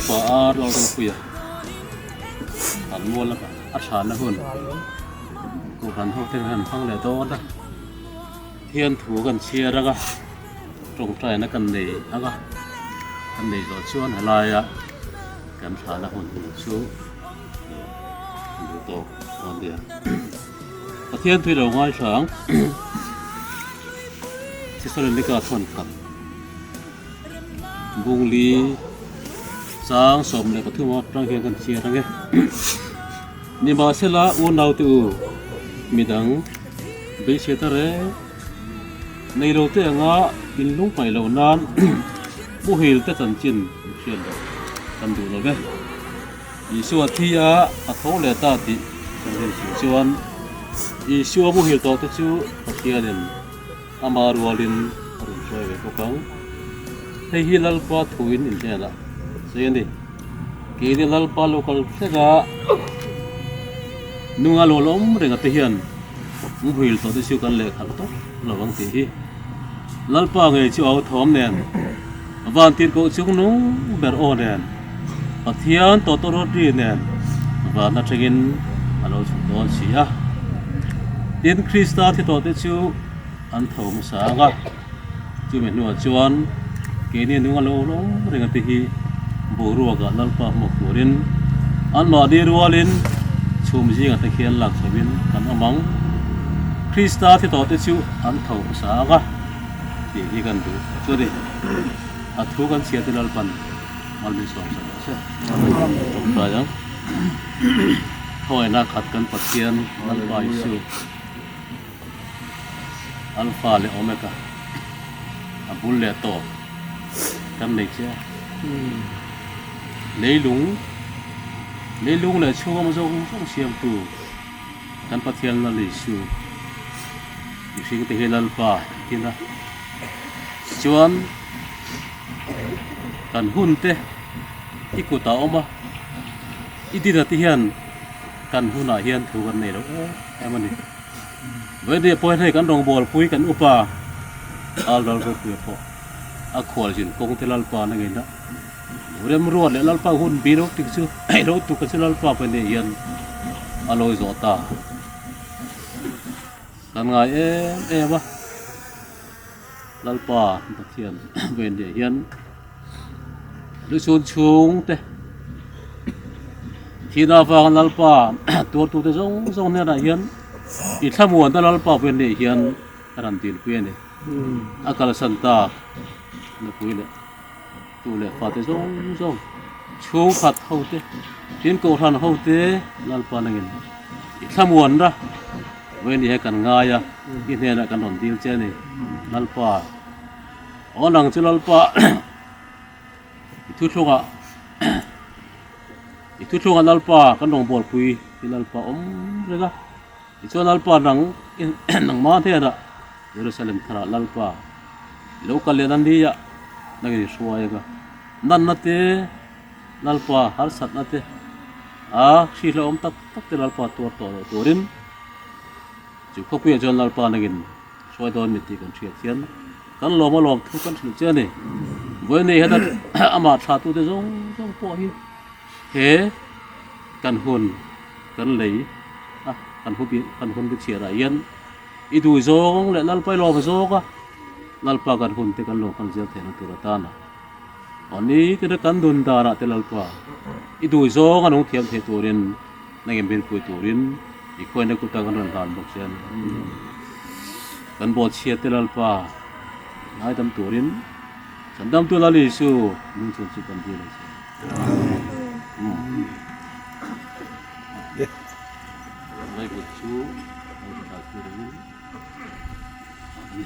Upa a Lalropuia an mual a thahna hun Kohhran ho te han hmang leh dawn a, Pathian thu kan chhiar ang a, tawngtaina kan nei ang a, kan nei zawh chuan helaia kan thahna hun chu kan duh tawk dawn nia. Pathian thu i lo ngaithla ang. Thesalonika thawn khat. Bungli chang 13 atang hian kan chhiar ang e. Nimahsela unaute u midang beisei ta reng nei lo te anga in lung paih loh nan muhil te chanchin in hriat loh kan duh lo ve. Isua thi a a tho leh ta tih kan rin si chuan Isua muhil tawh te chu Pathianin Ama rualin a rawn hruai ve bawk ang. Hei hi Lalpa thuin in hnenah sawi a ni. Keini Lalpa lo kal thleng a, nunga lo la awm reng a te hian muhil tawh te chu kan lehkhalh tawp lo ang tih hi. Lalpa ngei chu au thawm nen, van tirhkoh chung nung ber aw nen, Pathian tawtawrawt ri nen van atangin a lo chhuk dawn si a. Tin, Krista thi tawh te chu an tho hmasa ang a, chumi hnuah chuan keini nung a lo awm reng a te hi boruakah Lalpa hmuak turin anmahni rualin chhum zingah te khian lak chhoin kan awm ang. Krista thi tawh te chu an tho hmasa ang a tih hi kan duh chu a ni. A thu kan chhiar te Lalpan Malmin sawm sak rawh se. Tawngtai ang. Khawngaihna khat kan Pathian Lalpa Isu Alpha leh Omega a bul leh tawp kan nei che a. Leilung leilung leh chhung awm zawng zawng siamtu kan Pathian Lal Isu mihring te hi Lalpa tina chuan Kan hun te i kut ah awm a, i dinah te hian kan hunah hian thu kan nei lo em em a ni. Vawiin pawh hian hei kan rawngbawlpui kan upa Alral Ropuia pawh a khualzin kawng te Lalpa na ngeina remruat leh Lalpa hun bi lo tik chu lo tuk a chu Lalpa pahnih hian a lawi zawh ta. Kan ngai em em a. Lalpa Pathian ven leh hian lusun chhung te thihna avanga Lalpa tuartute zawng zawng hnenah hian i thlamuanna Lalpa ven leh hian a rawn dilpui a ni. A kalsan tak nupui leh tu leh fate zawng zawng chhungkhat hote tin kohhran hote Lalpa nangin i thlamuanna Vawiin hi kan ngai a, i hnenah kan rawn dil che a ni Lalpa. Aw nang chu Lalpa i thuthlungah i thuthlungah Lalpa kan rawngbawlpui hi Lalpa awm reng a, tichuan Lalpa nang nangmah hnenah Jerusalem tharah Lalpa i lo kal leh ania nangin i hruai ang a, nanna te Lalpa harsatna te a hrihlawm tak tak te Lalpa tuar tawh loh turin Chu khawpuiah chuan Lalpa nangin hruai dawn mi tih kan hriat hian kan lawm a lawm thu kan hrilh che a ni. Vawiin nei hian amah tha tute zawng zawng pawh hi he kan hun kan lei a kan hu kan hun bi chhiarah hian i duh zawng leh Lalpa i lawm zawk a Lalpa kan hun te kan lo hman zel theihna tur atana awni te kan dun danah te Lalpa i duh zawng a nung thiam thei turin Nangin bilpui turin i khuaina kuta kan rawn hlan bawk che a ni. Kan bawhchhia te Lalpa ngaidam turin Chhandamtu Lal Isu lungchhun chu kan dil a che. Ngaihbut chu lo tha turin a ni.